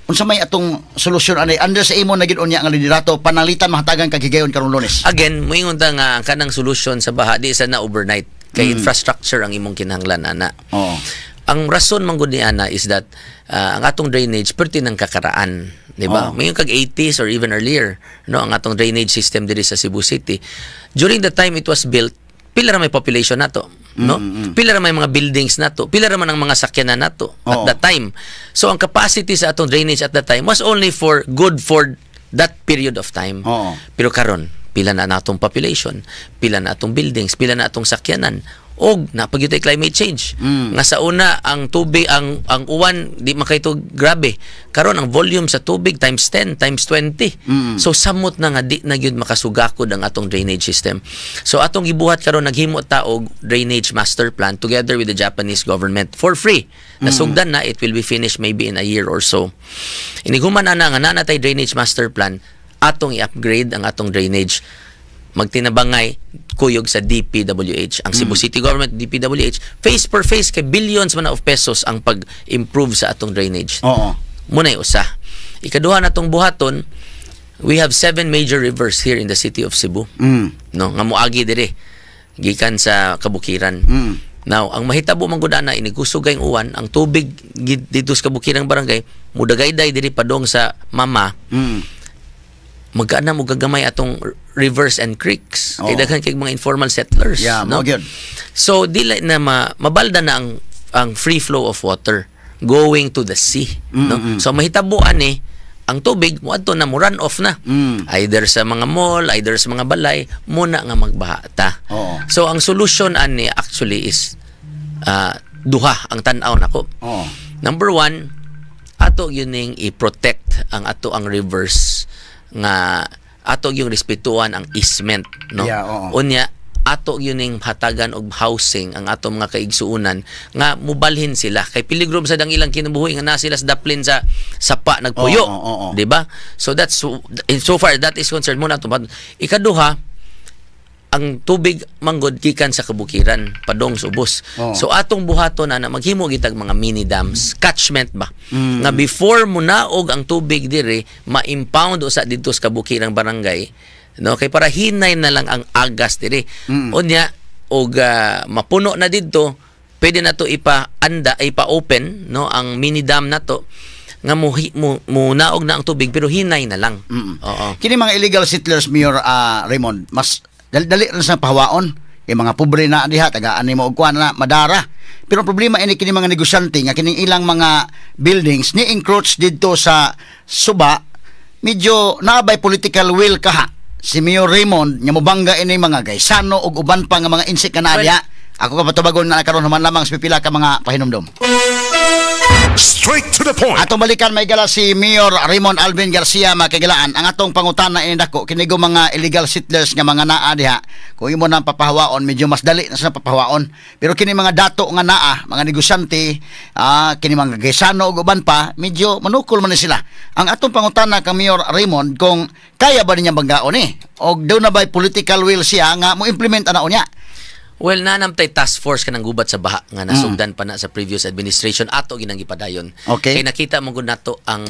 Unsa may atong solusyon ani under sa imo na gid unya nga liderato, panalitan mahatagan kag higayon karong Lunes? Again, moingon ta nga ang kanang solution sa baha di sa na overnight kay infrastructure ang imong kinahanglan ana. Ang rason man gud ni ana is that ang atong drainage perti ng kakaraan, di ba? Mayon kag 80s or even earlier, no, ang atong drainage system diri sa Cebu City. During the time it was built, pila ra may population nato, no? Pila ra may mga buildings nato, pila ra man ang mga sakyanan nato at that time. So ang capacity sa atong drainage at that time was only for good for that period of time. Pero karon, pila na natong population, pila na atong buildings, pila na atong sakyanan, og napagyud climate change. Nga sa una ang tubig, ang uwan di man kaayo grabe. Karon ang volume sa tubig times 10, times 20. So samot na nga di na gyud makasugakod ang atong drainage system. So atong gibuhat karon, naghimo ta og drainage master plan together with the Japanese government for free. Nasugdan na, it will be finished maybe in a year or so. Inighuman ana nga naa natay drainage master plan, atong i-upgrade ang atong drainage, magtinabangay kuyog sa DPWH, ang Cebu City Government, DPWH, phase per phase, kay billions man na of pesos ang pag-improve sa atong drainage. Muna'y usa. Ikaduha na tong buhaton, we have seven major rivers here in the city of Cebu. No, nga moagi dire gikan sa kabukiran. Now, ang mahitabo man gud ana, inig kusog kayong uwan, ang tubig dito sa kabukirang barangay mudagayday diri padong sa Mama. Magkaana mo gagamay atong rivers and creeks kay daghan kay mga informal settlers, no? Mao gyud. So dili na mabalda na ang free flow of water going to the sea, no? So mahitabo ani, ang tubig moadto na, mo run off na. Either sa mga mall, either sa mga balay, muna nga magbaha ta. So ang solution ani actually is duha ang tan-aw nako. Number one, ato yun ning i-protect ang ato ang rivers nga ato yung respetuan ang easement, no? Yeah, oo. Unya ato yun ning hatagan og housing ang ato mga kaigsuunan nga mubalhin sila kay peligro sa dang ilang kinabuhi nga na sila sa daplin sa sapa nagpuyo, Oo, oo, oo. di ba? So that's so far that is concerned mo na ato. Ikaduha, ang tubig manggod gikan sa kabukiran padong sa ubos. So atong buhaton na maghimo gitag mga mini dams, catchment ba? Nga before mo naog ang tubig dire, ma-impound usa didto sa kabukirang barangay, no? Kay para hinay na lang ang agas dire. Unya og mapuno na didto, pwede na to ipa-anda, ipa-open, no, ang mini dam nato nga mo naog na ang tubig pero hinay na lang. Oo. Kini mga illegal settlers, Mayor Raymond, mas dali, dali rin sa pahawaon. Kay mga pobre na diha, tagaan nimo og kuan na madara. Pero ang problema ini kini mga negosyante nga kining ilang mga buildings ni encroach didto sa suba, medyo naabay political will kaha si Mayor Raymond nga mobangga ini mga gaysano ug uban pa nga mga insect nga naa Well, diha? Ako ka patubagon na karon human lamang sa pipila ka mga pahinumdom. Straight to the point. Atong balikan, may gala si Mayor Raymond Alvin Garcia, makigilaan. Ang atong pangutana ini dako kinigo mga illegal settlers nga mga naa diha. Kung imo nang papahawaon, medyo mas dali na sa papahawaon. Pero kini mga dato nga naa, mga negosyante, kini mga gaysano ug uban pa, medyo manukol man ni sila. Ang atong pangutana kang Mayor Raymond kung kaya ba niya banggaon eh? Og daw na ba political will siya nga mo implement ana unya? Well, nanamtay task force kanang gubat sa baha nga nasugdan pa na sa previous administration, ato ginang gipadayon. Kay nakita mo gud nato ang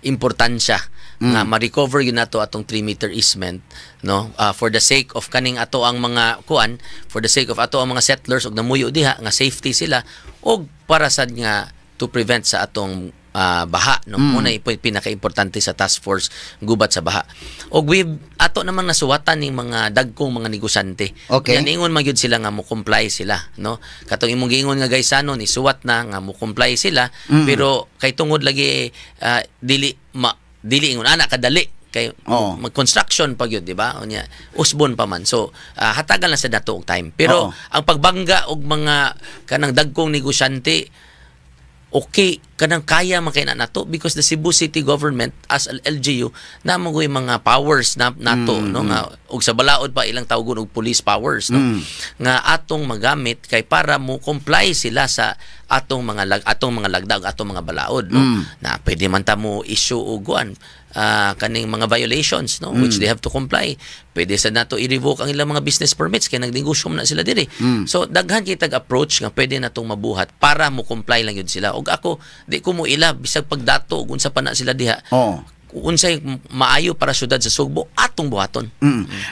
importansya nga ma-recover yun nato atong 3-meter easement, no, for the sake of kaning ato ang mga kuan, for the sake of ato ang mga settlers og namuyo diha nga safety sila og para sad nga to prevent sa atong baha, no? Muna pinaka-importante sa task force gubat sa baha. Og we ato namang nasuwatan ning mga dagkong mga negosyante. Yan, ingon man gyud sila nga mo comply sila, no? Katong imong giingon nga gaysano, ni suwat na nga mo comply sila, pero kay tungod lagi dili ma, dili ingon ana kadali kay mag-construction pa gyud, di ba? Unya usbon pa man. So hatagan lang sa dato og time. Pero ang pagbangga og mga kanang dagkong negosyante, okay kanang kaya man kay na nato because the Cebu City Government as a LGU na mo mga powers na nato, no, nga og sa balaod pa ilang tawgon og police powers, no, nga atong magamit kay para mo comply sila sa atong mga lagdag, atong mga balaod, no, na pwede man ta mo issue og kuan, kaning mga violations, no, which they have to comply. Pwede sa nato i-revoke ang ilang mga business permits kay nagnegosyo man na sila diri. So daghan kay tag approach nga pwede natong mabuhat para mo comply lang yun sila. Og ako, di ko mo ila bisag pagdato ug unsa pa na sila diha. Unsay maayo para syudad sa Sugbo, atong buhaton.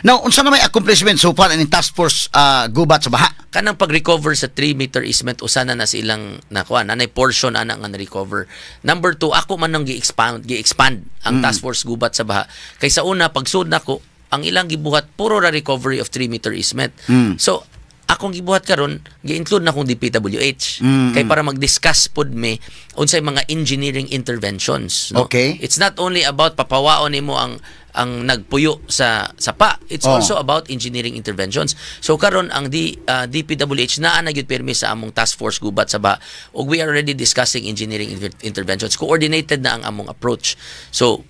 Now, unsa na may accomplishment so far in task force gubat sa baha? Kanang pag-recover sa 3-meter easement, usa na na silang nakuha, nanay portion ana nga na-recover. Number two, ako man nang gi-expand ang task force gubat sa baha. Kay sa una, pagsud nako, ang ilang gibuhat puro ra recovery of 3-meter easement. So akong gibuhat karon, gi-include na akong DPWH kay para mag-discuss pud mi unsay mga engineering interventions, no? It's not only about papawaon nimo ang nagpuyo sa sapa. It's also about engineering interventions. So karon ang DPWH naa na gyud pirmi sa among task force gubat sa baha ug we are already discussing engineering interventions. Coordinated na ang among approach. So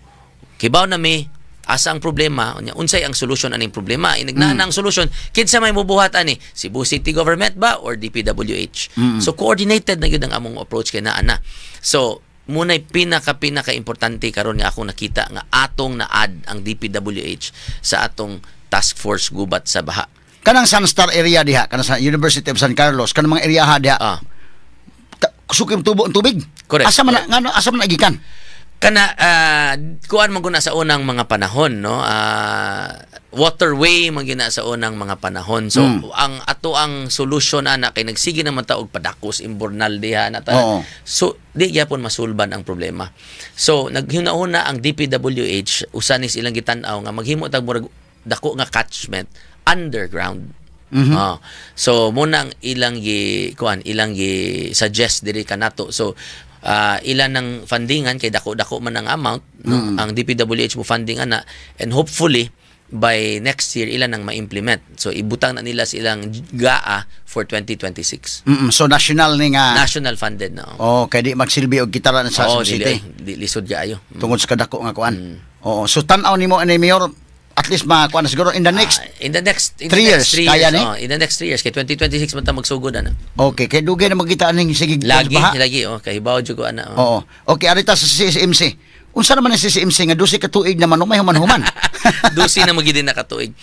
kibaw na mi asa ang problema, unya unsay ang solution aning problema. Inig naa na ang solution, kinsa may mubuhat ani? Cebu City Government ba or DPWH? So coordinated na gyud ang among approach kay naa na. So muna'y pinaka pinaka importante karon nga akong nakita nga atong na-add ang DPWH sa atong task force gubat sa baha. Kanang Sunstar area diha, kanang sa University of San Carlos, kanang mga area diha. Sukim tubo ang tubig. Correct. Asa man ngano, asa man nagikan? Kana kuan man guna sa unang mga panahon, no, waterway man gina sa unang mga panahon. So ang ato ang solution ana kay nagsige naman ta og padakos imburnal diha na ta. So di gyapon masulban ang problema. So naghuna-huna ang DPWH, usa ni silang gitan-aw nga maghimo tag murag dako nga catchment underground. So muna ang ilang gi kuan, ilang gi suggest diri kanato. So ilan ng fundingan kay dako-dako man ang amount, no? Ang DPWH mo funding ana and hopefully by next year ilan ang ma-implement. So ibutang na nila silang GAA for 2026. So national ni nga National funded na. Oh, kay di magsilbi og gitara na sa Oo, Cebu City. Dili, lisod kaayo. Tungod sa kadako nga kuan. Oo, so tan-aw nimo ani, Mayor, at least makuan na siguro in the next Ah, in the next in 3 the years, next 3 kaya years, ni? Oh, in the next 3 years kay 2026 man ta magsugod ana. Okay, kay dugay na magkita aning sige Lagi, baha. Lagi oh, kay hibaw jud ko ana. Oh. Oo. Okay, arita sa CCMC. Unsa naman ang CCMC nga 12 ka tuig naman umay human-human? Dusi na magid na katuig.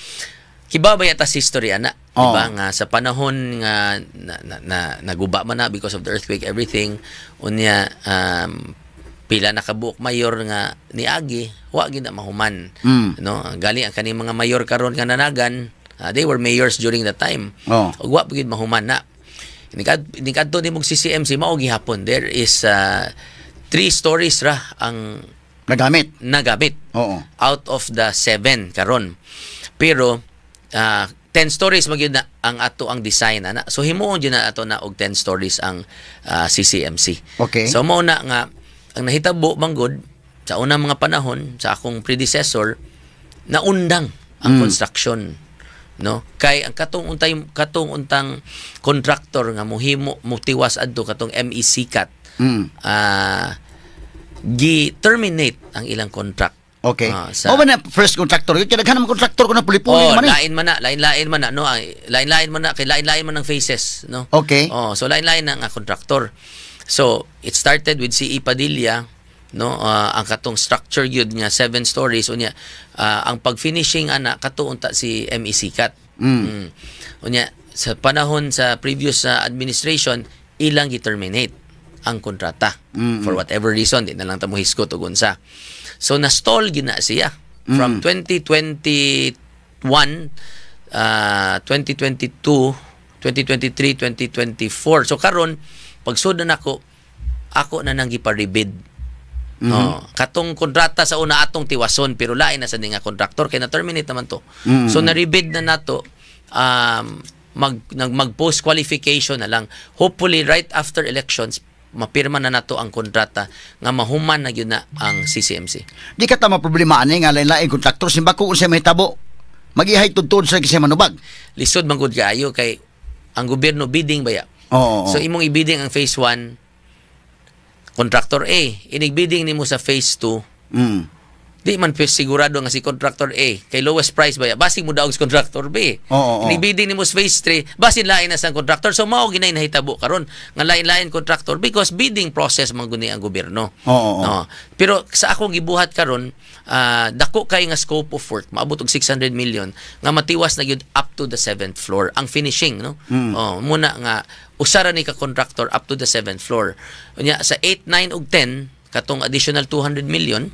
Kibaw ba yata sa history ana? Oo. Diba nga sa panahon nga na naguba man na because of the earthquake, everything, unya pila na kabuok mayor nga niagi, wa gid na mahuman. No, gali ang kaning mga mayor karon nga nanagan, they were mayors during that time. Ug wa gid mahuman na. Inikadto nimong CCMC, mao gihapon there is three stories ra ang nagamit. Nagamit out of the seven karon. Pero 10 stories magyud na ang ato ang design ana. So himuon jud na ato na og 10 stories ang CCMC. So mao na nga ang nahitabo manggod sa unang mga panahon sa akong predecessor, naundang ang construction, no, kay ang katong untang contractor nga mohimo motiwas adto, katong MEC cat, gi-terminate ang ilang contract. Mao ba na first contractor? Kaya daghan naman contractor ko na puli-puli Oh, naman eh. Lain man na, lain-lain man na, no? Ay, lain-lain man na, kay lain-lain man ang phases, no? Oh, so lain-lain na nga contractor. So, it started with CE Padilla, no? Ang katong structure gyud nga seven stories unya ang pag-finishing ana kato unta si MEC Cat. Unya sa panahon sa previous administration, ilang gi-terminate ang kontrata for whatever reason, di na lang ta mo hisgot og unsa. So na-stall gina siya from 2021, 2022, 2023, 2024. So karon pagsud na nako, ako na nang gipa-rebid. Oh, katong kontrata sa una atong tiwason pero lain na sa nga kontraktor kay na-terminate naman to. So na-rebid na nato, mag post qualification na lang. Hopefully right after elections mapirma na nato ang kontrata nga mahuman na gyud na ang CCMC. Di ka tama problema ani nga lain-lain kontraktor, simba ko unsay mahitabo. Magihay tudtod sa kasi manubag. Lisod man gud kaayo kay ang gobyerno bidding baya. Oo. So imong i-bidding ang phase 1, contractor A, inig bidding nimo sa phase 2, Di man pa sigurado nga si contractor A kay lowest price ba, basig mo daog sa contractor B. Oo, oo. Ni bidding nimo sa phase 3, basin lain na sa contractor. So mao ginay nahitabo karon nga lain-lain contractor because bidding process man guni ang gobyerno. Oo, oo. No. Pero sa akong gibuhat karon, dako kay nga scope of work, maabot og 600 million nga matiwas na gyud up to the seventh floor ang finishing, no? Oh, muna nga usara ni ka contractor up to the seventh floor. Unya sa 8, 9 ug 10 katong additional 200 million.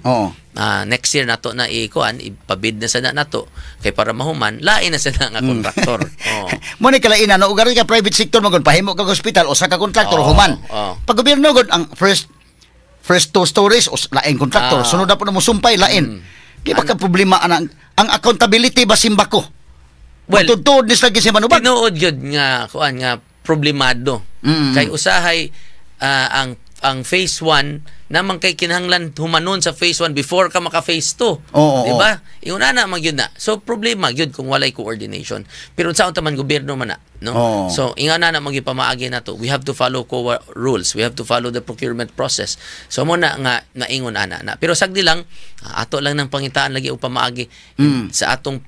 Next year nato na ikuan, ipabid na sana nato kay para mahuman lain na sana nga contractor. Oh. Mo ni kalainan, no, ugari ka private sector man gud, pahimo kag hospital, usa ka contractor, human. Pag gobyerno gud, ang first first two stories us lain contractor, sunod na po na musumpay lain. Di ba ka problema ana ang accountability ba, simbako? Well, Matudtuod ni sila si manubag. Tinuod gyud nga kuan nga problemado. Kay usahay ang phase 1 naman kay kinahanglan humanon sa phase 1 before ka maka phase 2. Oo, Di ba? Ingon ana man gyud na. So problema gyud kung walay coordination. Pero unsaon ta man, gobyerno man na, no? Oo. So ingon ana man gyud pamaagi nato. We have to follow COA rules. We have to follow the procurement process. So mo na nga naingon ana na. Pero sagdi lang, ato lang nang pangitaan lagi og pamaagi sa atong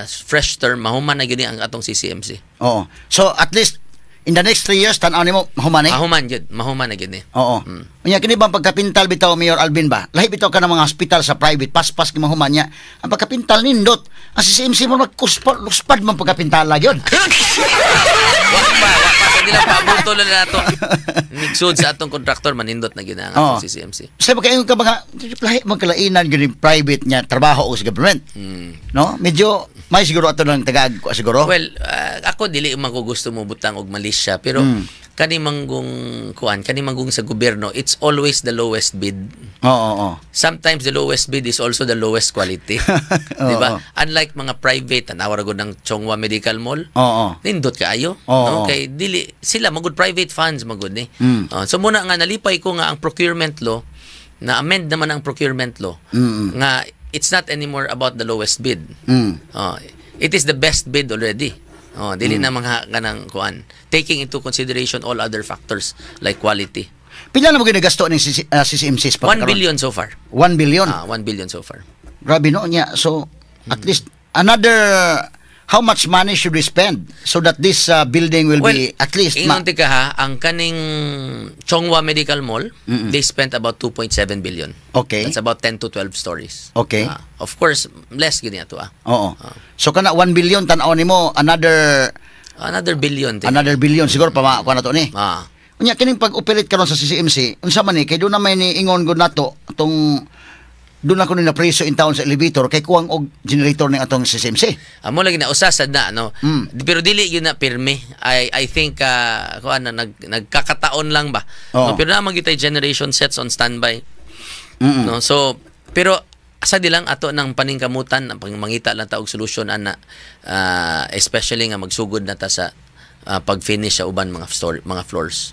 fresh term, mahuman na gyud ni ang atong CCMC. Oo. So at least in the next 3 years, tan-aw nimo mahuman eh. Mahuman gyud, mahuman na gyud ni. Oo. Unya kini bang pagkapintal bitaw, Mayor Alvin ba? Lahi bitaw ka ng mga hospital sa private, paspas kay mahuman niya. Ang pagkapintal nindot. Ang CCMC mo magkuspad luspad man pagkapintala gyud. Wa pa, wa pa sa nila, paabuto lang na nato. Nigsud sa atong contractor, manindot na gyud ang atong CCMC. Sa makaingon ka mga lahi man kalainan gyud yung private niya trabaho o sa government. No? Medyo may siguro ato ng tagag siguro. Well, ako dili man ko gusto mo butang og malisya, pero kani manggong kuan, kani manggong sa gobyerno, it's always the lowest bid. Oo, oo. Sometimes the lowest bid is also the lowest quality. Di ba? Unlike mga private, tanawa ra gud ng Chong Hua Medical Mall. Oo. Nindot kaayo. Oo. No? Kay dili sila magud private funds magud ni. Oh, so muna nga nalipay ko nga ang procurement law na amend naman ang procurement law nga it's not anymore about the lowest bid. Oh, it is the best bid already. Oh, dili na mga kanang kuan, taking into consideration all other factors like quality. Pila na mo ginagasto ning CCMC 1 billion so far. 1 billion. Ah, 1 billion so far. Grabe no niya. So at least another, how much money should we spend so that this building will Well, be at least ingon ka ha, ang kaning Chong Hua Medical Mall, they spent about 2.7 billion. That's about 10 to 12 stories. Ah, of course, less gini ato ah. Oo. So kana 1 billion, tan-aw nimo another Another billion din. Another billion siguro pa makuha na to ni. Ah. Unya kining pag-operate karon sa CCMC, unsa man ni kay doon na may ni ingon gud nato atong doon ako ni napreso in town sa elevator kay kuwang og generator ning atong CCMC. Amo lagi na usasad na, no. Pero dili yun na pirmi. I think kuan na nagkakataon lang ba. No, pero naa man gyud tay generation sets on standby. No, so pero asa di lang ato ng paningkamutan ang pangmangita lang ta og solusyon ana, especially nga magsugod na ta sa pag-finish sa uban mga store, mga floors.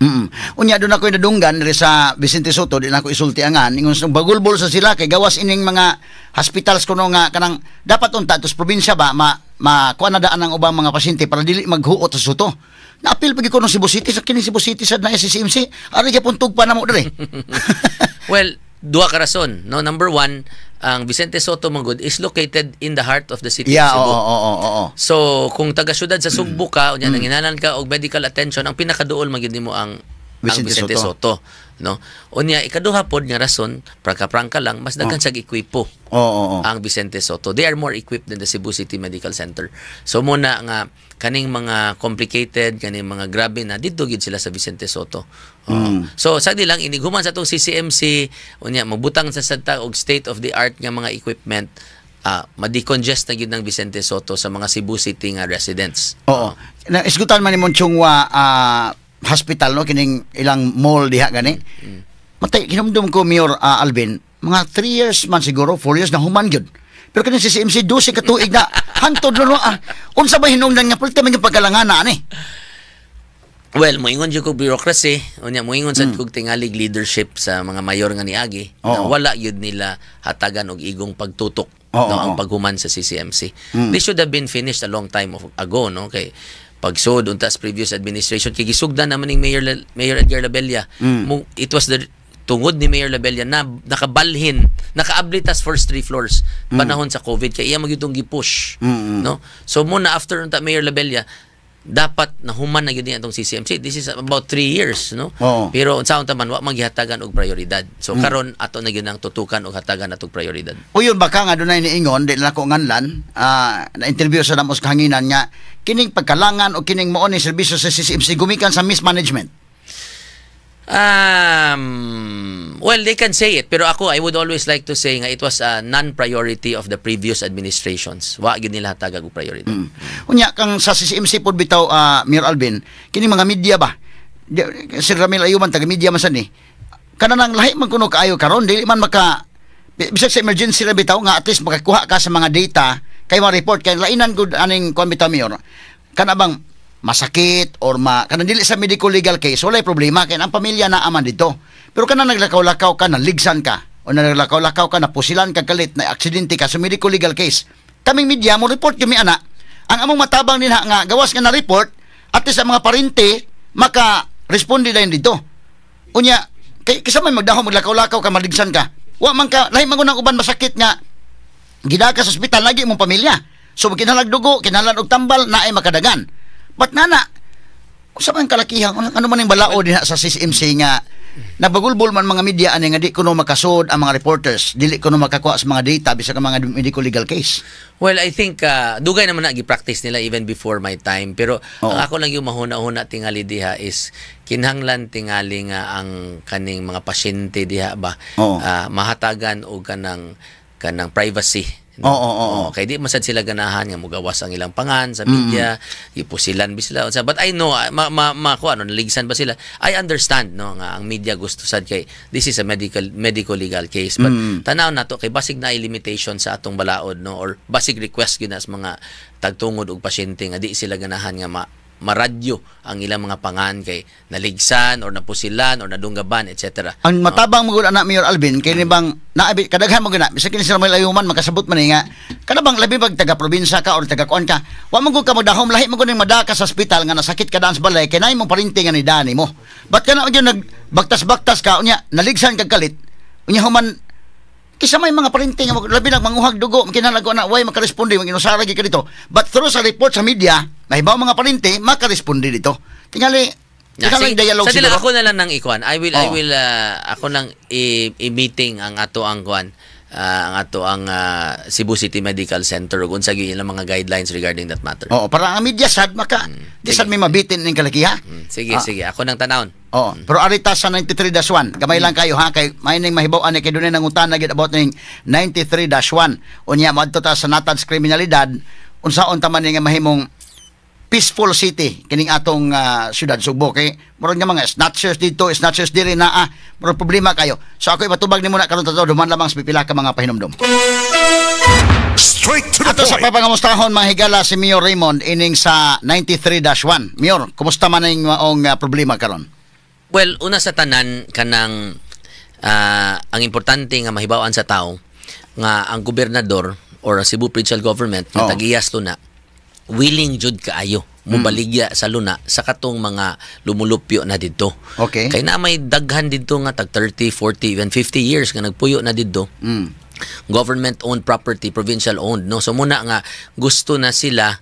Unya doon ako nadunggan diri sa Vicente Sotto, di na ako isulti angan ingon sa bagulbol sa sila kay gawas ining mga hospitals kuno nga kanang dapat unta tos probinsya ba ma ma kuan na daan ang ubang mga pasyente para dili maghuot sa Sotto. Naapil pagi ko ng Cebu City sa kini Cebu City sa na CCMC. Ari gyapon tugpa na mo diri. Well, duha ka rason, no? Number one, ang Vicente Sotto Mangud is located in the heart of the city of Cebu. Oo oo oo oo. So, kung taga syudad sa Sugbo ka, unya nanginahanglan ka og medical attention, ang pinakaduol magyud nimo ang Vicente Vicente Sotto. Sotto, no? Unya ikaduha pod nga rason, prangka-prangka lang, mas daghan sag ekwipo Oo oo. oo. ang Vicente Sotto. They are more equipped than the Cebu City Medical Center. So muna nga kaning mga complicated, kaning mga grabe na didto gyud sila sa Vicente Sotto. Oo. So sa di lang inighuman sa atong CCMC, unya magbutang sa sad ta og state of the art nga mga equipment, ma-decongest na gyud ng Vicente Sotto sa mga Cebu City nga residents. Oo. Na isgutan man ni Chong Hua hospital, no, kining ilang mall diha gani. Matay hinumdum ko, Mayor Alvin, mga 3 years man siguro, 4 years na human gyud. Pero kining CCMC 12 ka tuig na hantod no, unsa ba hinungdan nga pulti man yung pagkalangana ani? Well, moingon jud kog bureaucracy, unya moingon sad kog tingalig leadership sa mga mayor nga niagi na wala gyud nila hatagan og igong pagtutok, no, ang paghuman sa CCMC. This should have been finished a long time ago, no, kay pagsud unta sa previous administration kay gisugdan naman ning Mayor Mayor Edgar Labella. It was the Tungod ni Mayor Labella na nakabalhin, nakaabli tas first three floors panahon sa COVID kay iya man gyud gi-push, no? So muna after unta Mayor Labella, dapat nahuman na gyud niya atong CCMC. This is about 3 years, no? Oo. Pero unsaon ta man, wa man gihatagan og prioridad. So karon ato na gyud ang tutukan og hatagan atong prioridad. Uyon baka nga dunay niingon, di na ko nganlan, na interview sa namo sa kahanginan nga kining pagkalangan o kining mao ni serbisyo sa CCMC gumikan sa mismanagement. Well, they can say it, pero ako, I would always like to say nga it was a non-priority of the previous administrations. Wa gyud nila hatagag og priority. Unya kang sa CCMC pod bitaw, Mayor Alvin, kini mga media ba? Sir Ramil Ayuman, taga media man sad ni. Kana nang lahi man kuno kaayo karon, dili man maka bisag sa emergency ra bitaw nga at least makakuha ka sa mga data kay ma-report kay lainan gud aning kuan bitaw, Mayor. Kana bang masakit or ma kanang dili sa medical legal case, walay problema kay ang pamilya na aman dito. Pero kana naglakaw-lakaw ka, naligsan ka o naglakaw-lakaw ka, napusilan ka kalit, na aksidente ka sa medical legal case. Kaming media mo report kami ana. Ang among matabang dinha nga gawas nga na report, at least ang mga parente maka responde dayon dito. Unya kay kisa may magdahom maglakaw-lakaw ka, maligsan ka. Wa man ka lahi man ang uban masakit nga gidaka sa ospital lagi mong pamilya. So kinahanglan dugo, kinahanglan og tambal naay makadagan. But nana usa man kalakihan, ano man ang balao dinha sa CCMC nga nabagulbol man mga media ani nga di kuno makasud ang mga reporters, dili kuno makakuha sa mga data bisag ang mga medical legal case? Well, I think dugay naman na gi-practice nila even before my time. Pero ang ako lang yung mahuna-huna tingali diha is kinahanglan tingali nga ang kaning mga pasyente diha ba mahatagan og kanang privacy, no? Oo, oo, oo. Kay di man sad sila ganahan nga mugawas ang ilang pangan sa media, gipusilan bi sila. Unsa, but I know, ma, ma, ma ko ano, naligsan ba sila. I understand, no, nga ang media gusto sad kay this is a medical legal case, but tanaw nato kay basig na limitation sa atong balaod, no, or basig request gyud na sa mga tagtungod og pasyente nga di sila ganahan nga maradyo ang ilang mga pangan kay naligsan or napusilan or nadunggaban, etc. Ang matabang mo gud ana, Mayor Alvin, kay ni bang naabi kadaghan mo gud na bisag kini sila may layuman makasabot man ni nga kana bang labi pag taga probinsya ka or taga kuan ka, wa man gud ka magdahom, lahi man gud ning madaka sa ospital nga nasakit ka daan sa balay kay naay mong parinti nga ni dani mo. But kana gyud nagbaktas-baktas ka, unya naligsan kag kalit, unya human kisa may mga parinti nga labi nag manguhag dugo kinahanglan ko na way makaresponde, mag inusara gyud ka dito. But through sa report sa media, nahibaw mga parinti makaresponde dito, tingali Yeah, tingali dialogue sa dila siguro. Ako na lang nang ikuan. I Oo. will ako lang i-meeting ang ato ang kuan, ang ato ang Cebu City Medical Center ug unsa gyud ilang mga guidelines regarding that matter. Oo, para ang media sad maka di sad Sige. May mabitin ning kalakiha. Sige, sige. Ako nang tanawon. Oo, pero arita sa 93-1. Gamay lang kayo ha kay may ning mahibaw ani kay dunay nangutana gid about ning 93-1. Unya moadto ta sa natad sa kriminalidad, unsaon ta man ni nga mahimong peaceful city kining atong syudad Sugbo kay murag nga mga snatchers dito, snatchers diri naa, murag problema kayo. So ako ipatubag nimo na karon tato duman lamang sa pipila ka mga pahinumdom. Straight to the Ato sa point. papangamustahon, mga higala, si Mayor Raymond ining sa 93-1. Mayor, kumusta man ning maong problema karon? Well, una sa tanan, kanang ang importante nga mahibaw-an sa tao nga ang gobernador or ang Cebu Provincial Government nga tag-iyas luna willing jud kaayo mubaligya sa luna sa katong mga lumulupyo na didto. Kay na may daghan didto nga tag 30, 40, even 50 years nga nagpuyo na didto. Government owned property, provincial owned, no? So muna nga gusto na sila,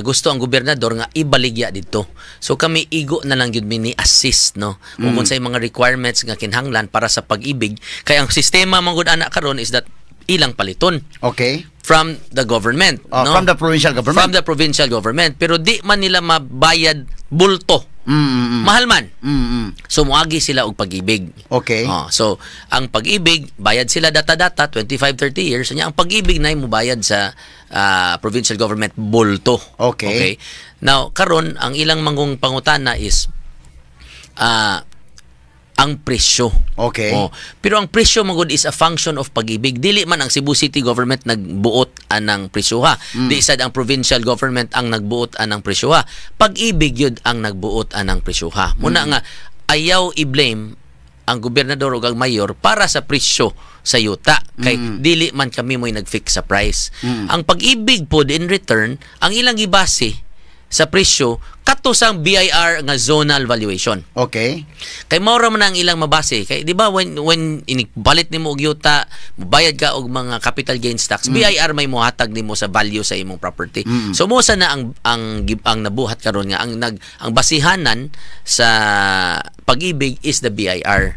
gusto ang gobernador nga ibaligya dito. So kami igo na lang gyud mi ni assist, no, kung unsay mga requirements nga kinahanglan para sa Pag-ibig kay ang sistema man gud ana karon is that ilang paliton from the government, Oh, no? from the provincial government. From the provincial government, pero di man nila mabayad bulto, mahal man. So muagi sila og Pag-ibig. Oh, so ang Pag-ibig bayad sila data-data 25 30 years, nya ang Pag-ibig na mo bayad sa provincial government bulto. Okay. Now karon ang ilang mangong pangutana is ang presyo. Oh, pero ang presyo magud is a function of Pag-ibig. Dili man ang Cebu City government nagbuot anang presyo ha. Di sad ang provincial government ang nagbuot anang presyo ha. Pag-ibig yun ang nagbuot anang presyo ha. Muna nga ayaw i-blame ang gobernador ug ang mayor para sa presyo sa yuta kay dili man kami mo'y nag-fix sa price. Ang Pag-ibig pod in return, ang ilang gibase sa presyo katong Kato sang BIR nga zonal valuation. Kay mao ra man ang ilang mabase. Kay di ba when inibalit nimo og yuta, mobayad ka og mga capital gains tax, BIR may mohatag nimo sa value sa imong property. So mo sa na ang nabuhat karon nga ang basihanan sa Pag-ibig is the BIR.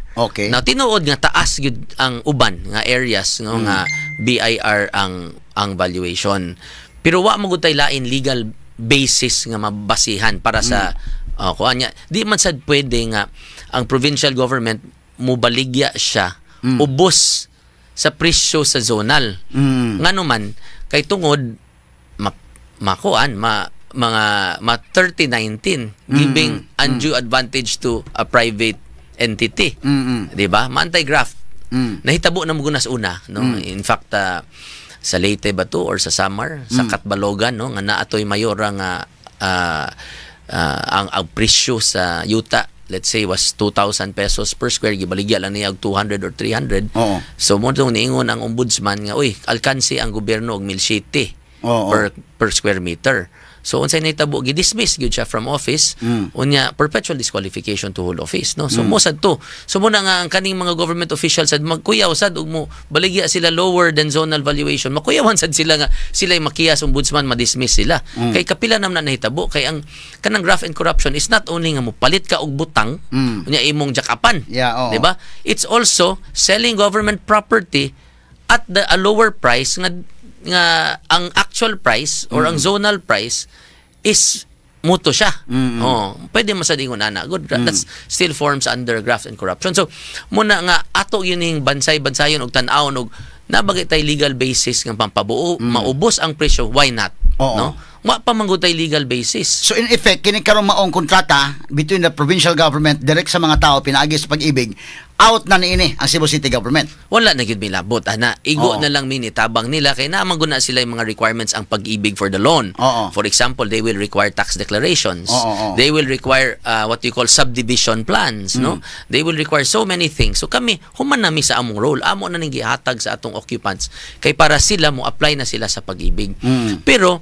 Now tinuod nga taas gyud ang uban nga areas nga BIR ang valuation. Pero wa mo gud tay lain legal basis nga mabasihan para sa kuan niya. Di man sad pwede nga ang provincial government mobaligya siya ubos sa presyo sa zonal. Ngano man kay tungod makuan ma mga ma 3019, giving undue advantage to a private entity. Di ba? Ma-anti-graft. Nahitabo na mo sa una, no? In fact, sa Leyte ba to or sa Samar, sa Katbalogan, no, nga naatoy mayora nga ang presyo sa yuta, let's say, was 2,000 pesos per square, gibaligya lang niya og 200 or 300. So mo tong niingon ang ombudsman nga, uy, alkansi ang gobyerno og 1,700 per square meter. So unsay nahitabo, gi-dismiss gyud siya from office. Unya perpetual disqualification to hold office, no? So mo sad to. So mo na nga ang kaning mga government officials sad magkuyaw sad ug mo baligya sila lower than zonal valuation. Makuyawan sad sila nga sila makiya sa ombudsman, ma-dismiss sila. Kay kapila naman na nahitabo kay ang kanang graft and corruption is not only nga mo palit ka og butang unya imong jakapan. Yeah, oo. Di ba? It's also selling government property at the a lower price nga ang actual price or ang zonal price is muto siya. Oh, pwede man sa ingon ana. Good. That's still forms under graft and corruption. So muna nga ato yun yung bansay-bansayon og tan-awon og nabagay tay legal basis nga pampabuo, maubos ang presyo, why not? Oo. No? Wa pa man gud tay legal basis. So in effect, kini karong maong kontrata between the provincial government direct sa mga tao pinaagi sa Pag-ibig, out na niini ang Cebu City government. Wala na gyud milabot ana, igo Oo. Na lang minitabang nila kay naa man gud na sila yung mga requirements ang Pag-ibig for the loan. Oo. For example, they will require tax declarations. Oo, oo. They will require what you call subdivision plans, no? They will require so many things. So kami, human nami sa among role, amo na ning gihatag sa atong occupants kay para sila mo apply na sila sa Pag-ibig. Pero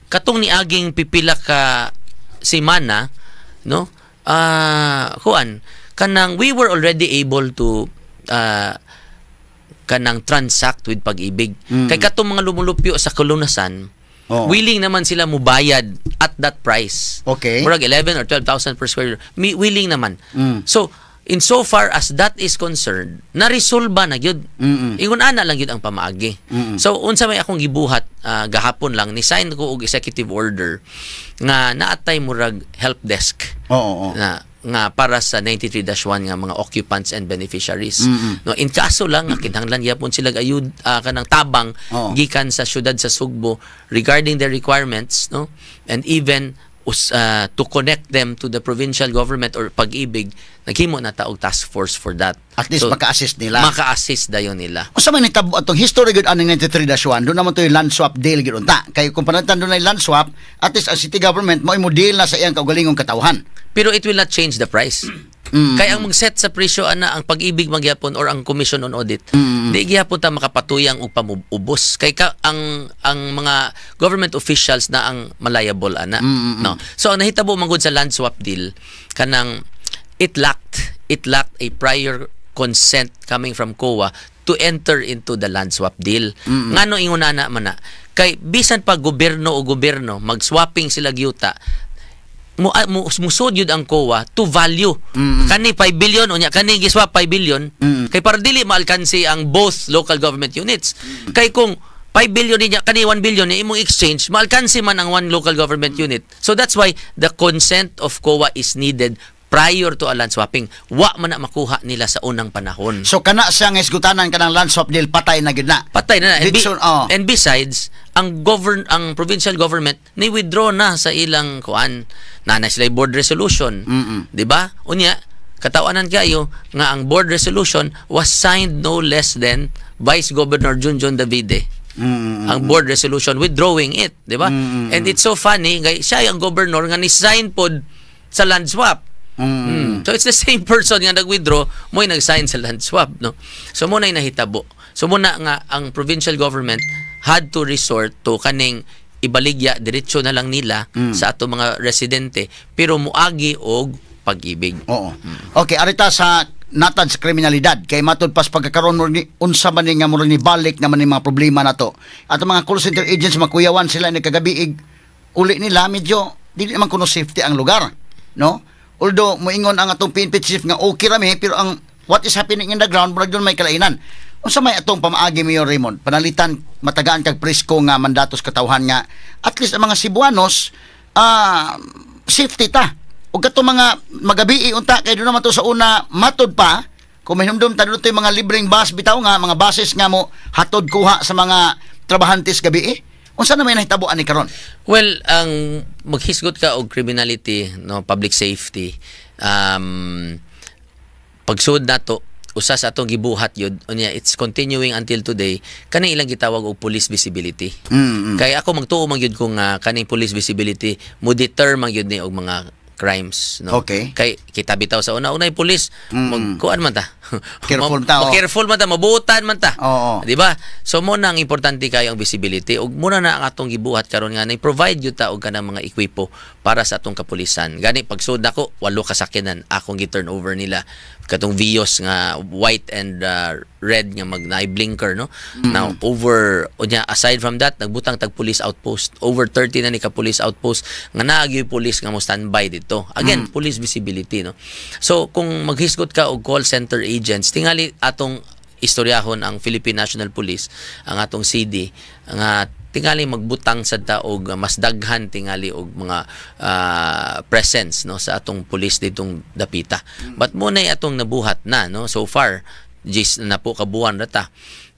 katong niaging pipila ka semana, no, kuan kanang we were already able to kanang transact with Pag-ibig kay katong mga lumulupyo sa Kalunasan, willing naman sila mubayad at that price. Murag 11 or 12,000 per square meter. Willing naman. So in so far as that is concerned, na-resolve na gyud. Ingon ana lang gyud ang pamaagi. So unsa may akong gibuhat, gahapon lang ni sign ko og executive order nga naatay murag help desk Oo, oo. na nga para sa 93-1 nga mga occupants and beneficiaries. No, in kaso lang nga kinahanglan gyapon sila ayud, kanang tabang gikan sa syudad sa Sugbo regarding their requirements, no, and even to connect them to the provincial government or Pag-ibig, naghimo na ta og task force for that. At least maka-assist nila. Maka-assist dayon nila. Unsa man nitabo atong history gud aning 93-1, doon naman to yung land swap deal gud unta. Kay kung panantan doon ay land swap, at least ang city government mo deal na sa iyang kaugalingong katawhan. Pero it will not change the price. Kaya ang mag-set sa presyo ana ang Pag-ibig magyapon or ang Commission on Audit. Di gyapon ta makapatuyang og pamubos kay ka, ang mga government officials na ang ma-liable ana. No. So ang nahitabo man gud sa land swap deal, kanang it lacked a prior consent coming from COA to enter into the land swap deal. Ngano ingon ana man na? Kay bisan pa gobyerno o gobyerno mag-swapping sila gyuta, mo musod yun ang COA to value. Kani 5 billion unya kani giswap 5 billion kay para dili maalkansi ang both local government units. Kay kung 5 billion niya kani 1 billion ni imong exchange, maalkansi man ang one local government unit. So that's why the consent of COA is needed prior to a land swapping. Wa man na makuha nila sa unang panahon. So kana siya nga isgutanan kanang land swap deal, patay na gyud na. Patay na na. Ditson, oh. And besides, ang provincial government ni withdraw na sa ilang kuan na sila board resolution. Di ba? Unya, katawanan kayo nga ang board resolution was signed no less than Vice Governor Junjun Davide. Ang board resolution withdrawing it, di ba? And it's so funny, kay siya ang governor nga ni sign pod sa land swap. So it's the same person nga nag-withdraw, mo'y nag-sign sa land swap, no? So mo na'y nahitabo. So muna nga ang provincial government had to resort to kaning ibaligya diretso na lang nila sa ato mga residente, pero muagi og Pag-ibig. Oo. Okay, arita sa natad sa kriminalidad kay matud pas pagkakaroon mo ni unsa man ni nga mo ni balik naman ni mga problema nato. At ang mga call center agents, makuyawan sila ni kagabi, uli nila medyo dili naman kuno safety ang lugar, no? Although moingon ang atong PNP chief nga okay ra mi, pero ang what is happening in the ground, murag doon may kalainan. Unsa may atong pamaagi, Mayor Raymond? Panalitan matagaan kag presko nga mandatos katawhan nga at least ang mga Cebuanos safety ta. Ug kato mga magabii unta kay doon naman to sa una matud pa kung mahinumdum ta doon yung mga libreng bus bitaw nga mga buses nga mo hatod kuha sa mga trabahantes gabi eh. Unsa na may nahitabo ani karon? Well, ang maghisgot ka og criminality, no, public safety, pagsud nato, usa sa atong gibuhat yun, unya it's continuing until today, kani ilang gitawag og police visibility. Kay ako magtuo man gyud ko nga kaning police visibility mo deter man gyud ni og mga crimes, no? Kay kita bitaw sa una, unay police, magkuan man ta. Careful ta, oh. Careful man ta, mabuotan man ta. Oo. Di ba? So mo na ang importante kayo ang visibility ug muna na ang atong gibuhat karon nga na provide gyud ta og kanang mga ekwipo para sa atong kapulisan. Gani pagsud nako, walo ka sakyanan akong gi-turn over nila, katong Vios nga white and red nga mag naay blinker, no. Now over unya, aside from that, nagbutang tag police outpost, over 30 na ni ka police outpost nga naa gyud police nga mo standby dito. Again, police visibility, no. So kung maghisgot ka og call center agents, tingali atong istoryahon ang Philippine National Police, ang atong CD, nga tingali magbutang sad ta og mas daghan tingali og mga presence, no, sa atong police ditong dapita. But mo na atong nabuhat na, no, so far jis na po kabuan ra ta.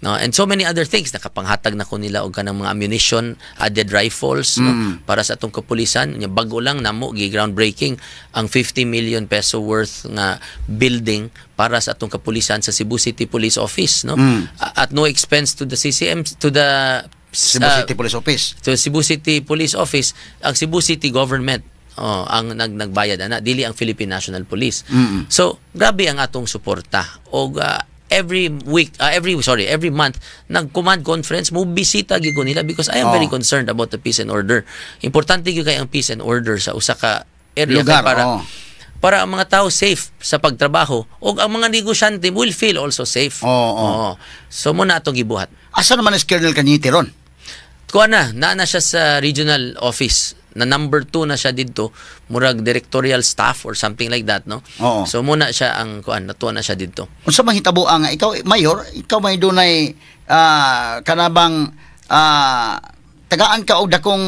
No, and so many other things, nakapanghatag na ko nila og kanang mga ammunition, added rifles, no, para sa atong kapulisan. Nya bago lang namo gi groundbreaking ang 50 million peso worth nga building para sa atong kapulisan sa Cebu City Police Office, no, at no expense to the CCM, to the Cebu City Police Office. To Cebu City Police Office, ang Cebu City Government, oh, ang nagbayad ana, dili ang Philippine National Police. So grabe ang atong suporta og every week, every, sorry, every month nag-command conference mo, bisita gyud ko nila because I am very concerned about the peace and order. Importante gyud kay ang peace and order sa usa ka area lugar, kay para para ang mga tao safe sa pagtrabaho o ang mga negosyante will feel also safe. Oo. Oo. So mo na atong gibuhat. Asa naman is Colonel Cañete ron? Kuha na, naa na siya sa regional office na number 2 na siya didto, murag directorial staff or something like that, no? Oo. So muna siya ang kuan, natuwa na siya didto. Unsa man hitabo ang ikaw mayor, ikaw may dunay kanabang tagaan ka og dakong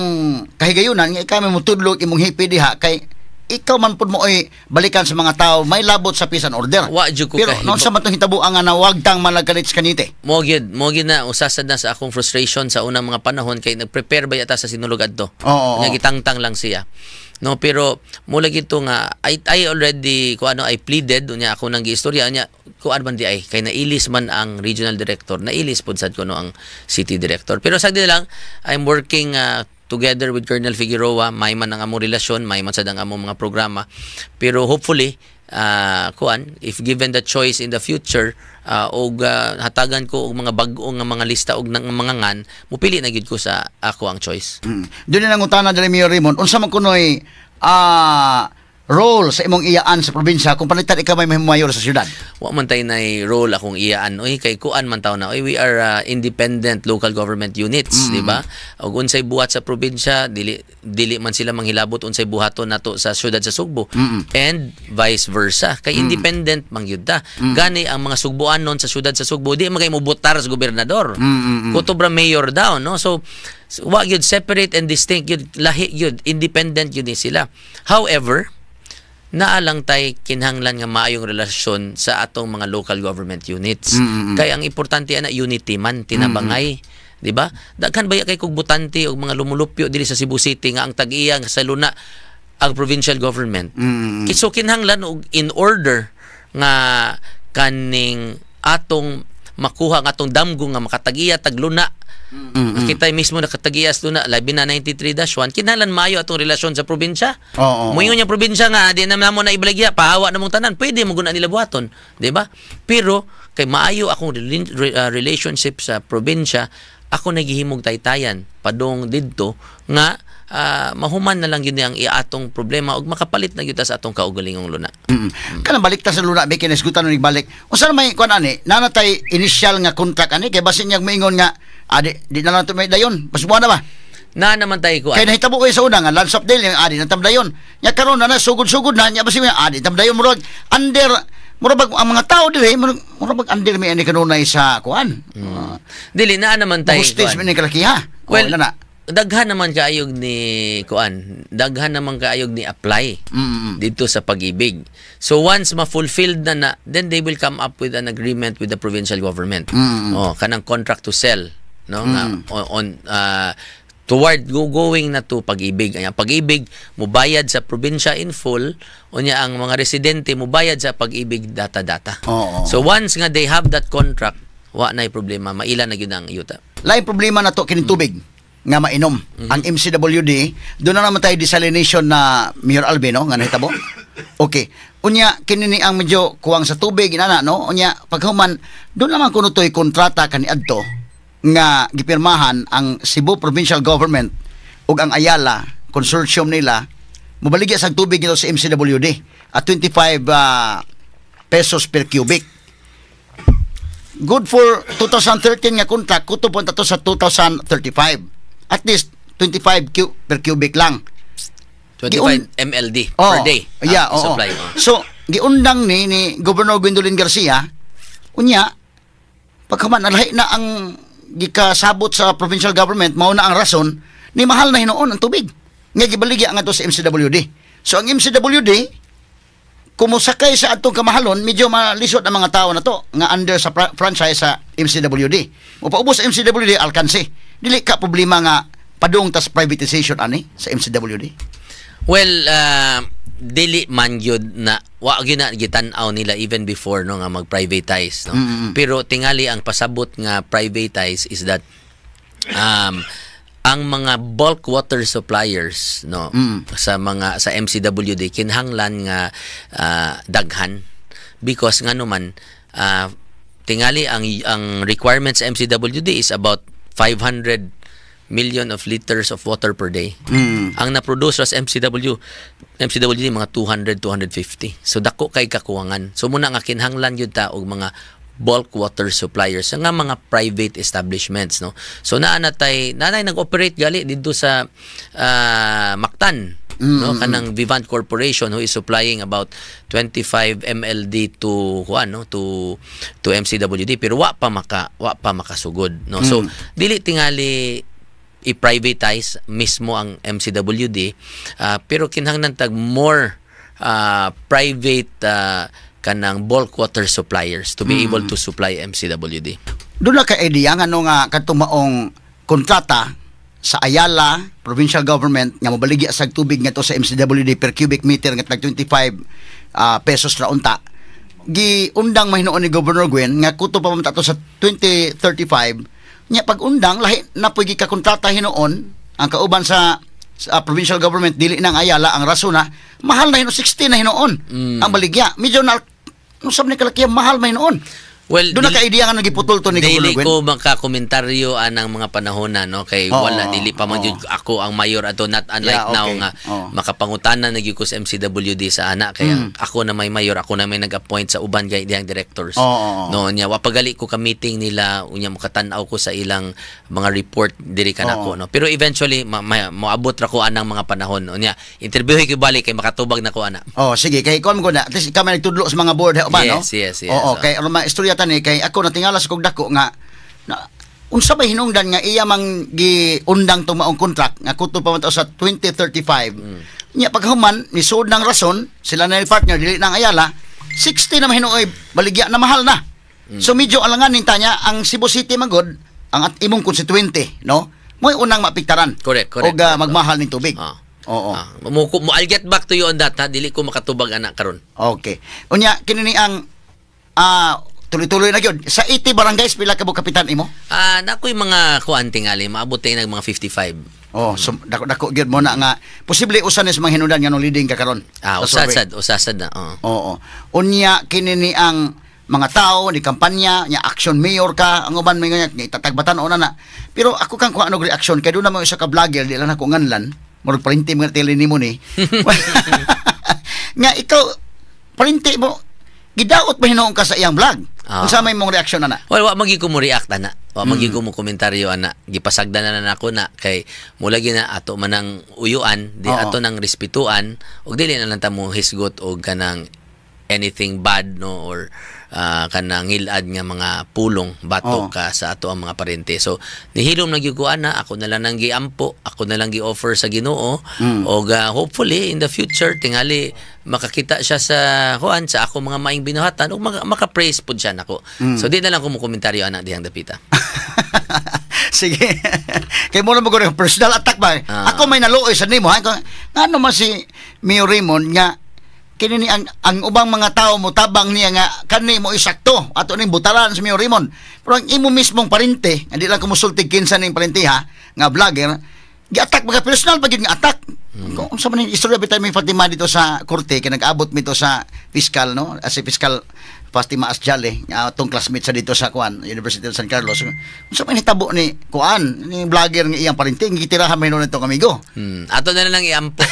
kahigayunan nga ikaw may mutudlo imong hepe diha kay ikaw man pud mo oy balikan sa mga tao may labot sa peace and order. Wa jud ko Pero kahibot. noon sa man tong hitabo ang nga nawagtang malagalit sa Cañete? Mo gyud na usasad na sa akong frustration sa unang mga panahon kay nagprepare ba yata sa Sinulog adto. Oo, oo. Nga gitangtang lang siya. No, pero mula gito nga I already ko ano, I pleaded unya ako nang giistorya unya kuan man di ay kay nailis man ang regional director, nailis pud sad kuno ang city director. Pero sa lang I'm working together with Colonel Figueroa, may man ang among relasyon, may man sad ang among mga programa. Pero hopefully kuan, if given the choice in the future og hatagan ko og mga bag-o nga mga lista og ng mga ngan, mupili na gyud ko sa ako ang choice. Doon na nangutana diri, Mayor Raymond, unsa man kunoy role sa imong iyaan sa probinsya kung palitan ikaw may mayor sa syudad? Wa man tay nay role akong iyaan oy, kay kuan man taw na oy, we are independent local government units, di ba? Og unsay buhat sa probinsya, dili dili man sila manghilabot unsay buhaton nato sa syudad sa Sugbo and vice versa, kay independent man gyud ta. Gani ang mga Sugboanon sa syudad sa Sugbo di man kay mobotar sa gobernador, kutob ra mayor daw, no? So wa gyud, separate and distinct gyud, lahi gyud, independent gyud ni sila. However, naa lang tay kinahanglan nga maayong relasyon sa atong mga local government units. Kay ang importante ana unity man tinabangay, di ba? Daghan baya kay kog butante og mga lumulupyo diri sa Cebu City nga ang tag-iya nga sa luna ang provincial government. So kinahanglan og in order nga kaning atong makuha ang atong damgo nga makatagiya tagluna, kita mismo nakatagiya sa luna, labi na 93-1, kinahanglan maayo atong relasyon sa probinsya. Moingon niya probinsya nga di na namo na ibaligya, pahawa na mong tanan, pwede mo guna nila buhaton, di ba? Pero kay maayo akong relationship sa probinsya, Ako nagihimog taytayan padung didto nga mahuman na lang gyud ang iatong problema ug makapalit na gyud ta sa atong kaugalingong luna. Kanang balik ta sa luna be kinisgutan nig balik. Unsa may kuan ani? Nanatay initial nga contract ani kay basin niyang moingon nga di na lang to may dayon. Basubuan na ba? Na naman tayo kuan. Kay nahitabo kayo sa una nga lands of deal yung adi nang tamdayon. Nya karon na sugod-sugod na nya basin adi tamdayon murag under murag bag ang mga tao diri murag bag under may ani kanunay sa kuan. Dili na naman tayo hostage kuan. Man ni kalakiha. Well, oh, na. Daghan naman kaayog ni kuan, daghan naman kaayog ni apply dito sa Pag-ibig. So once ma-fulfilled na, then they will come up with an agreement with the provincial government. Oh, kanang contract to sell, no? Nga, on toward going na to Pag-ibig. Ang Pag-ibig mubayad sa probinsya in full, unya ang mga residente mubayad sa Pag-ibig data-data. Oo. So once nga they have that contract, wa na problema, maila na gyud ang yuta. Lain problema na to kining tubig nga mainom. Ang MCWD, doon na naman tayo desalination na Mayor Alvin, no? Nga nahitabo. Okay. Unya, kini ni ang medyo kuwang sa tubig, inana, no? Unya, paghuman, doon naman kuno to'y kontrata kaniadto nga gipirmahan ang Cebu Provincial Government ug ang Ayala consortium nila mobaligya sa tubig nito sa MCWD at 25 pesos per cubic. Good for 2013 nga contract, kutob po to sa 2035. At least 25 per cubic lang. 25 MLD per day. Yeah, oo. Supply. Oh. So, giundang ni Governor Gwendolyn Garcia, unya, pagkaman, nalahi na ang gikasabot sa provincial government, mao na ang rason, ni mahal na hinuon ang tubig. Nga gibaligya nga to sa MCWD. So, ang MCWD, kumusakay sa atong kamahalon, medyo malisod ang mga tao na to, nga under sa franchise sa MCWD. Mupaubos sa MCWD, alkanse. Dili ka problema nga padung tas privatization ani sa MCWD. Well, dili man gyud na wa gyud na gitan-aw nila even before, no, nga mag-privatize, no. Pero tingali ang pasabot nga privatize is that ang mga bulk water suppliers, no, sa mga sa MCWD kinahanglan nga daghan because ngano man tingali ang requirements sa MCWD is about 500 million of liters of water per day. Ang na-produce sa MCWD mga 200, 250. So dako kay kakuwangan. So muna nga kinahanglan gyud ta og mga bulk water suppliers nga mga private establishments, no. So naa na tay nanay nag-operate gali didto sa Mactan, no, kanang Vivant Corporation who is supplying about 25 MLD to kuan, no, to MCWD, pero wa pa makasugod, no. So dili tingali i-privatize mismo ang MCWD, pero kinahanglan tag more private kanang bulk water suppliers to be able to supply MCWD. Doon na ka idea nga no nga kadtong maong kontrata sa Ayala provincial government nga mobaligya sa tubig ngadto sa MCWD per cubic meter nga tag 25 pesos ra unta. Giundang mahinuon ni Governor Gwen nga kutob pa man to sa 2035 nya pag undang lahi na puy gikakontrata hinuon ang kauban sa provincial government dili nang Ayala ang rason na mahal na hinuon 60 na hinuon ang baligya. Medyo na usab ni kalakihan mahal man hinuon. Well, doon na ka-idea nga nagiputol to ni Governor Dili Gwen. ko makakomentaryo anang mga panahon na, no, kay wala dili pa man jud ako ang mayor ato, not unlike now nga makapangutana na gyud ko sa MCWD sa ana kay ako na may mayor, ako na may nag-appoint sa uban kay diyang directors. No, nya wa pagali ko ka meeting nila, unya makatan-aw ko sa ilang mga report diri kanako, no. Pero eventually moabot ra ko anang mga panahon. Unya interviewhi ko balik kay makatubag na ko ana. Oh, sige, kay kon ko na. At least ikaw man nagtudlo sa mga board ba, no? Yes. Oo, kay aron maistorya tani kay ako natingala sa kog dako nga na, unsa ba hinungdan nga iya mang giundang tong maong contract nga kutob pa man to sa 2035. Nya paghuman ni suod ng rason sila na partner dili nang Ayala 60 na mahinuoy baligya na mahal na. So medyo alanganin tanya ang Cebu City magod ang at imong constituente, no? Mo'y unang maapektaran. Correct. Og magmahal ning tubig. Oo. I'll get back to you on that, ha. Dili ko makatubag ana karon. Okay. Unya kini ni ang tuloy-tuloy na gyud. Sa 80 barangays pila ka bo kapitan imo? Nakoy mga kuan tingali, maabot tayo nag mga 55. Oh, so dako gyud mo na nga posible usa ni sa mga hinudan nga no leading ka karon. Usasad na. Oo. Unya kini ni ang mga tao ni kampanya nya action mayor ka ang uban may nga itatagbatan ona na. Pero ako kang kuha og reaksyon kay doon na mo isa ka vlogger di lang ako nganlan murag parinti mga tele nimo ni. Nga ikaw parinti mo gidaot ba hinuon ka sa iyang vlog? Unsa may mong reaksyon ana? Well, wa magi ko mo react ana. Wa magi ko mo komentaryo ana. Gipasagdan na nako na kay mula gina ato man ang uyuan, di ato nang respetuan ug dili na lang ta mo hisgot og kanang anything bad no or kanang ngilad nga mga pulong batok ka sa ato ang mga parente. So nihilom na gyud ko ana, ako na lang nang giampo, ako na lang gi-offer sa Ginoo og hopefully in the future tingali makakita siya sa kuan sa ako mga maing binuhatan ug maka-praise pud siya nako. So di na lang ko mo komentaryo ana dihang dapita. Sige. Kay mo na mo personal attack ba? Ako may naluoy sa nimo ha. Ngano man si Mayor Raymond nga kini ni ang ubang mga tao mo tabang niya nga kani mo isakto ato ning butalan si Mayor Raymond. Pero ang imo mismong parente, hindi lang kumusulti kinsa ning parente ha, nga vlogger, gi-attack mga personal pa gyud nga attack. Kung unsa man ning istorya bitay may Fatima dito sa korte kay nag-abot mito sa fiscal no, as si fiscal Fatima Asjale nga atong classmate sa dito sa kuan University of San Carlos. Unsa man hitabo ni kuan ni vlogger nga iyang parente gitirahan man nitong amigo. Ato na lang iampo.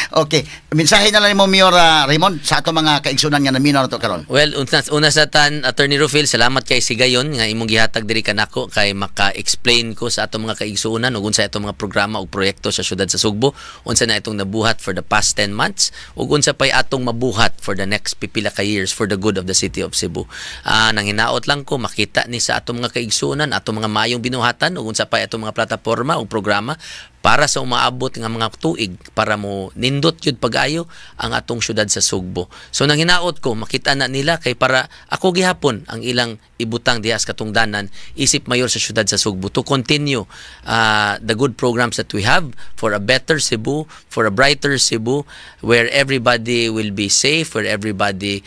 Okay, mensahe na lang nimo Mayor Raymond sa ato mga kaigsunan nga naminaw nato karon. Well, una sa tan Attorney Rufil, salamat kay Sigayon nga imong gihatag diri kanako kay maka-explain ko sa ato mga kaigsuonan ug unsa atong mga programa ug proyekto sa syudad sa Sugbo, unsa na itong nabuhat for the past 10 months ug unsa pay atong mabuhat for the next pipila ka years for the good of the city of Cebu. Nang hinaot lang ko makita ni sa atong mga kaigsuonan, atong mga maayong binuhatan ug unsa pay atong mga plataporma ug programa para sa umaabot nga mga tuig para mo nindot yun pag-ayo ang atong syudad sa Sugbo. So nang hinaot ko makita na nila kay para ako gihapon ang ilang ibutang diha sa katungdanan isip mayor sa syudad sa Sugbo to continue the good programs that we have for a better Cebu, for a brighter Cebu where everybody will be safe, where everybody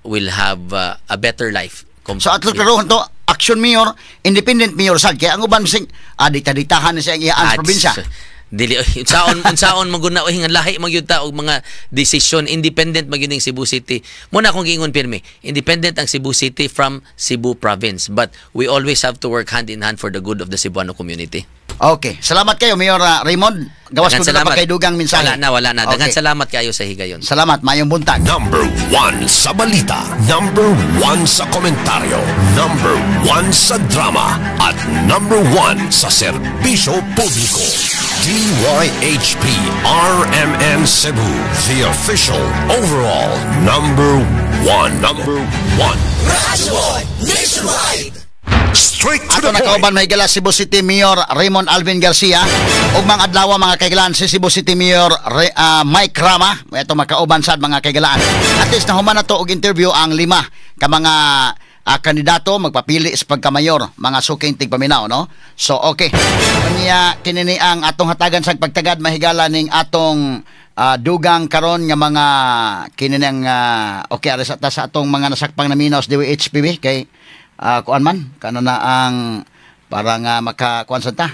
will have a better life. So atlo klarohon to action mayor, independent mayor sad kay ang uban sing dikta-diktahan ni siya ang iyaan sa probinsya. Dili unsaon maguna oy nga lahi magyud ta og mga desisyon, independent magyud ning Cebu City. Muna akong giingon pirmi, independent ang Cebu City from Cebu province, but we always have to work hand in hand for the good of the Cebuano community. Okay, salamat kayo Mayor Raymond. Gawas ko na pa kay dugang mensahe. Wala na. Daghan salamat kayo sa higayon. Salamat, maayong buntag. Number 1 sa balita, number 1 sa komentaryo, number 1 sa drama, at number 1 sa serbisyo publiko. DYHP RMN Cebu, the official overall number 1. Number 1. Radyo Nationwide. Straight to Ato the point. Nakauban mahigala Cebu City Mayor Raymond Alvin Garcia ug mga adlaw mga kaigalaan si Cebu City Mayor Mike Rama. Ito makauban sad mga kaigalaan. At least nahuman na to og interview ang 5 ka mga kandidato magpapili sa pagkamayor mga suking tigpaminaw no. So okay. Unya kini ang atong hatagan sa pagtagad mahigala ning atong dugang karon nga mga kini ang okay aris ta sa atong mga nasakpang naminaw sa DWHPB kay kuan man kano na ang para nga makakuan sa ta.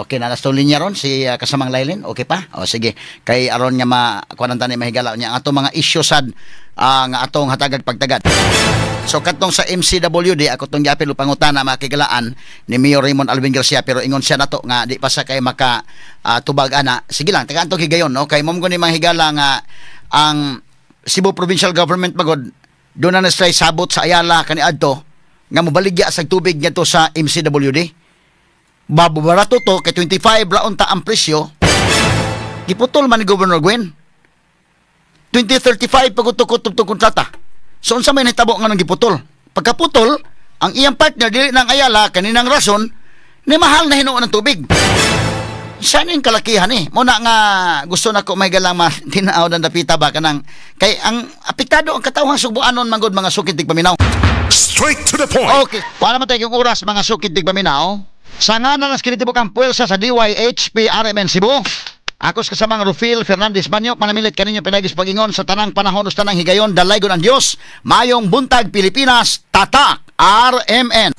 Okay na nastong linya ron si kasamang Lailin. Okay pa? O sige, kay aron nga makuan ta ni mahigala nya ang atong mga issue sad nga atong hatagag pagtagad. So katong sa MCWD ako tong giapil pangutana makigalaan ni Mayor Raymond Alvin Garcia pero ingon siya nato nga di pa sa kay maka tubag ana. Sige lang, tagaan to higayon no kay mom guni manghigala nga ang Cebu Provincial Government magod doon na nasay sabot sa Ayala kaniadto nga mobaligya sa tubig ngadto sa MCWD. Babarato to kay 25 raon ta ang presyo. Giputol man ni Governor Gwen. 2035 pag-utok-utok to kontrata. So unsa may nahitabo nga nang giputol? Pagkaputol, ang iyang partner dili nang Ayala kaninang rason ni mahal na hinuon ang tubig. Saan yung kalakihan eh? Muna nga gusto na ko may galang matinaw ng dapita ba kanang kay ang apektado ang katawhan Sugboanon manggod mga sukid tigpaminaw. Straight to the point. Okay, para matay yung oras mga sukid tigpaminaw. Sa nga na naskinitibok ang puwersa sa DYHP RMN Cebu. Ako sa kasamang Rufil Fernandez Banyo, manamilit kaninyo pinagis pag-ingon sa tanang panahon o sa tanang higayon, dalaygon ang Diyos, mayong buntag Pilipinas, tatak RMN.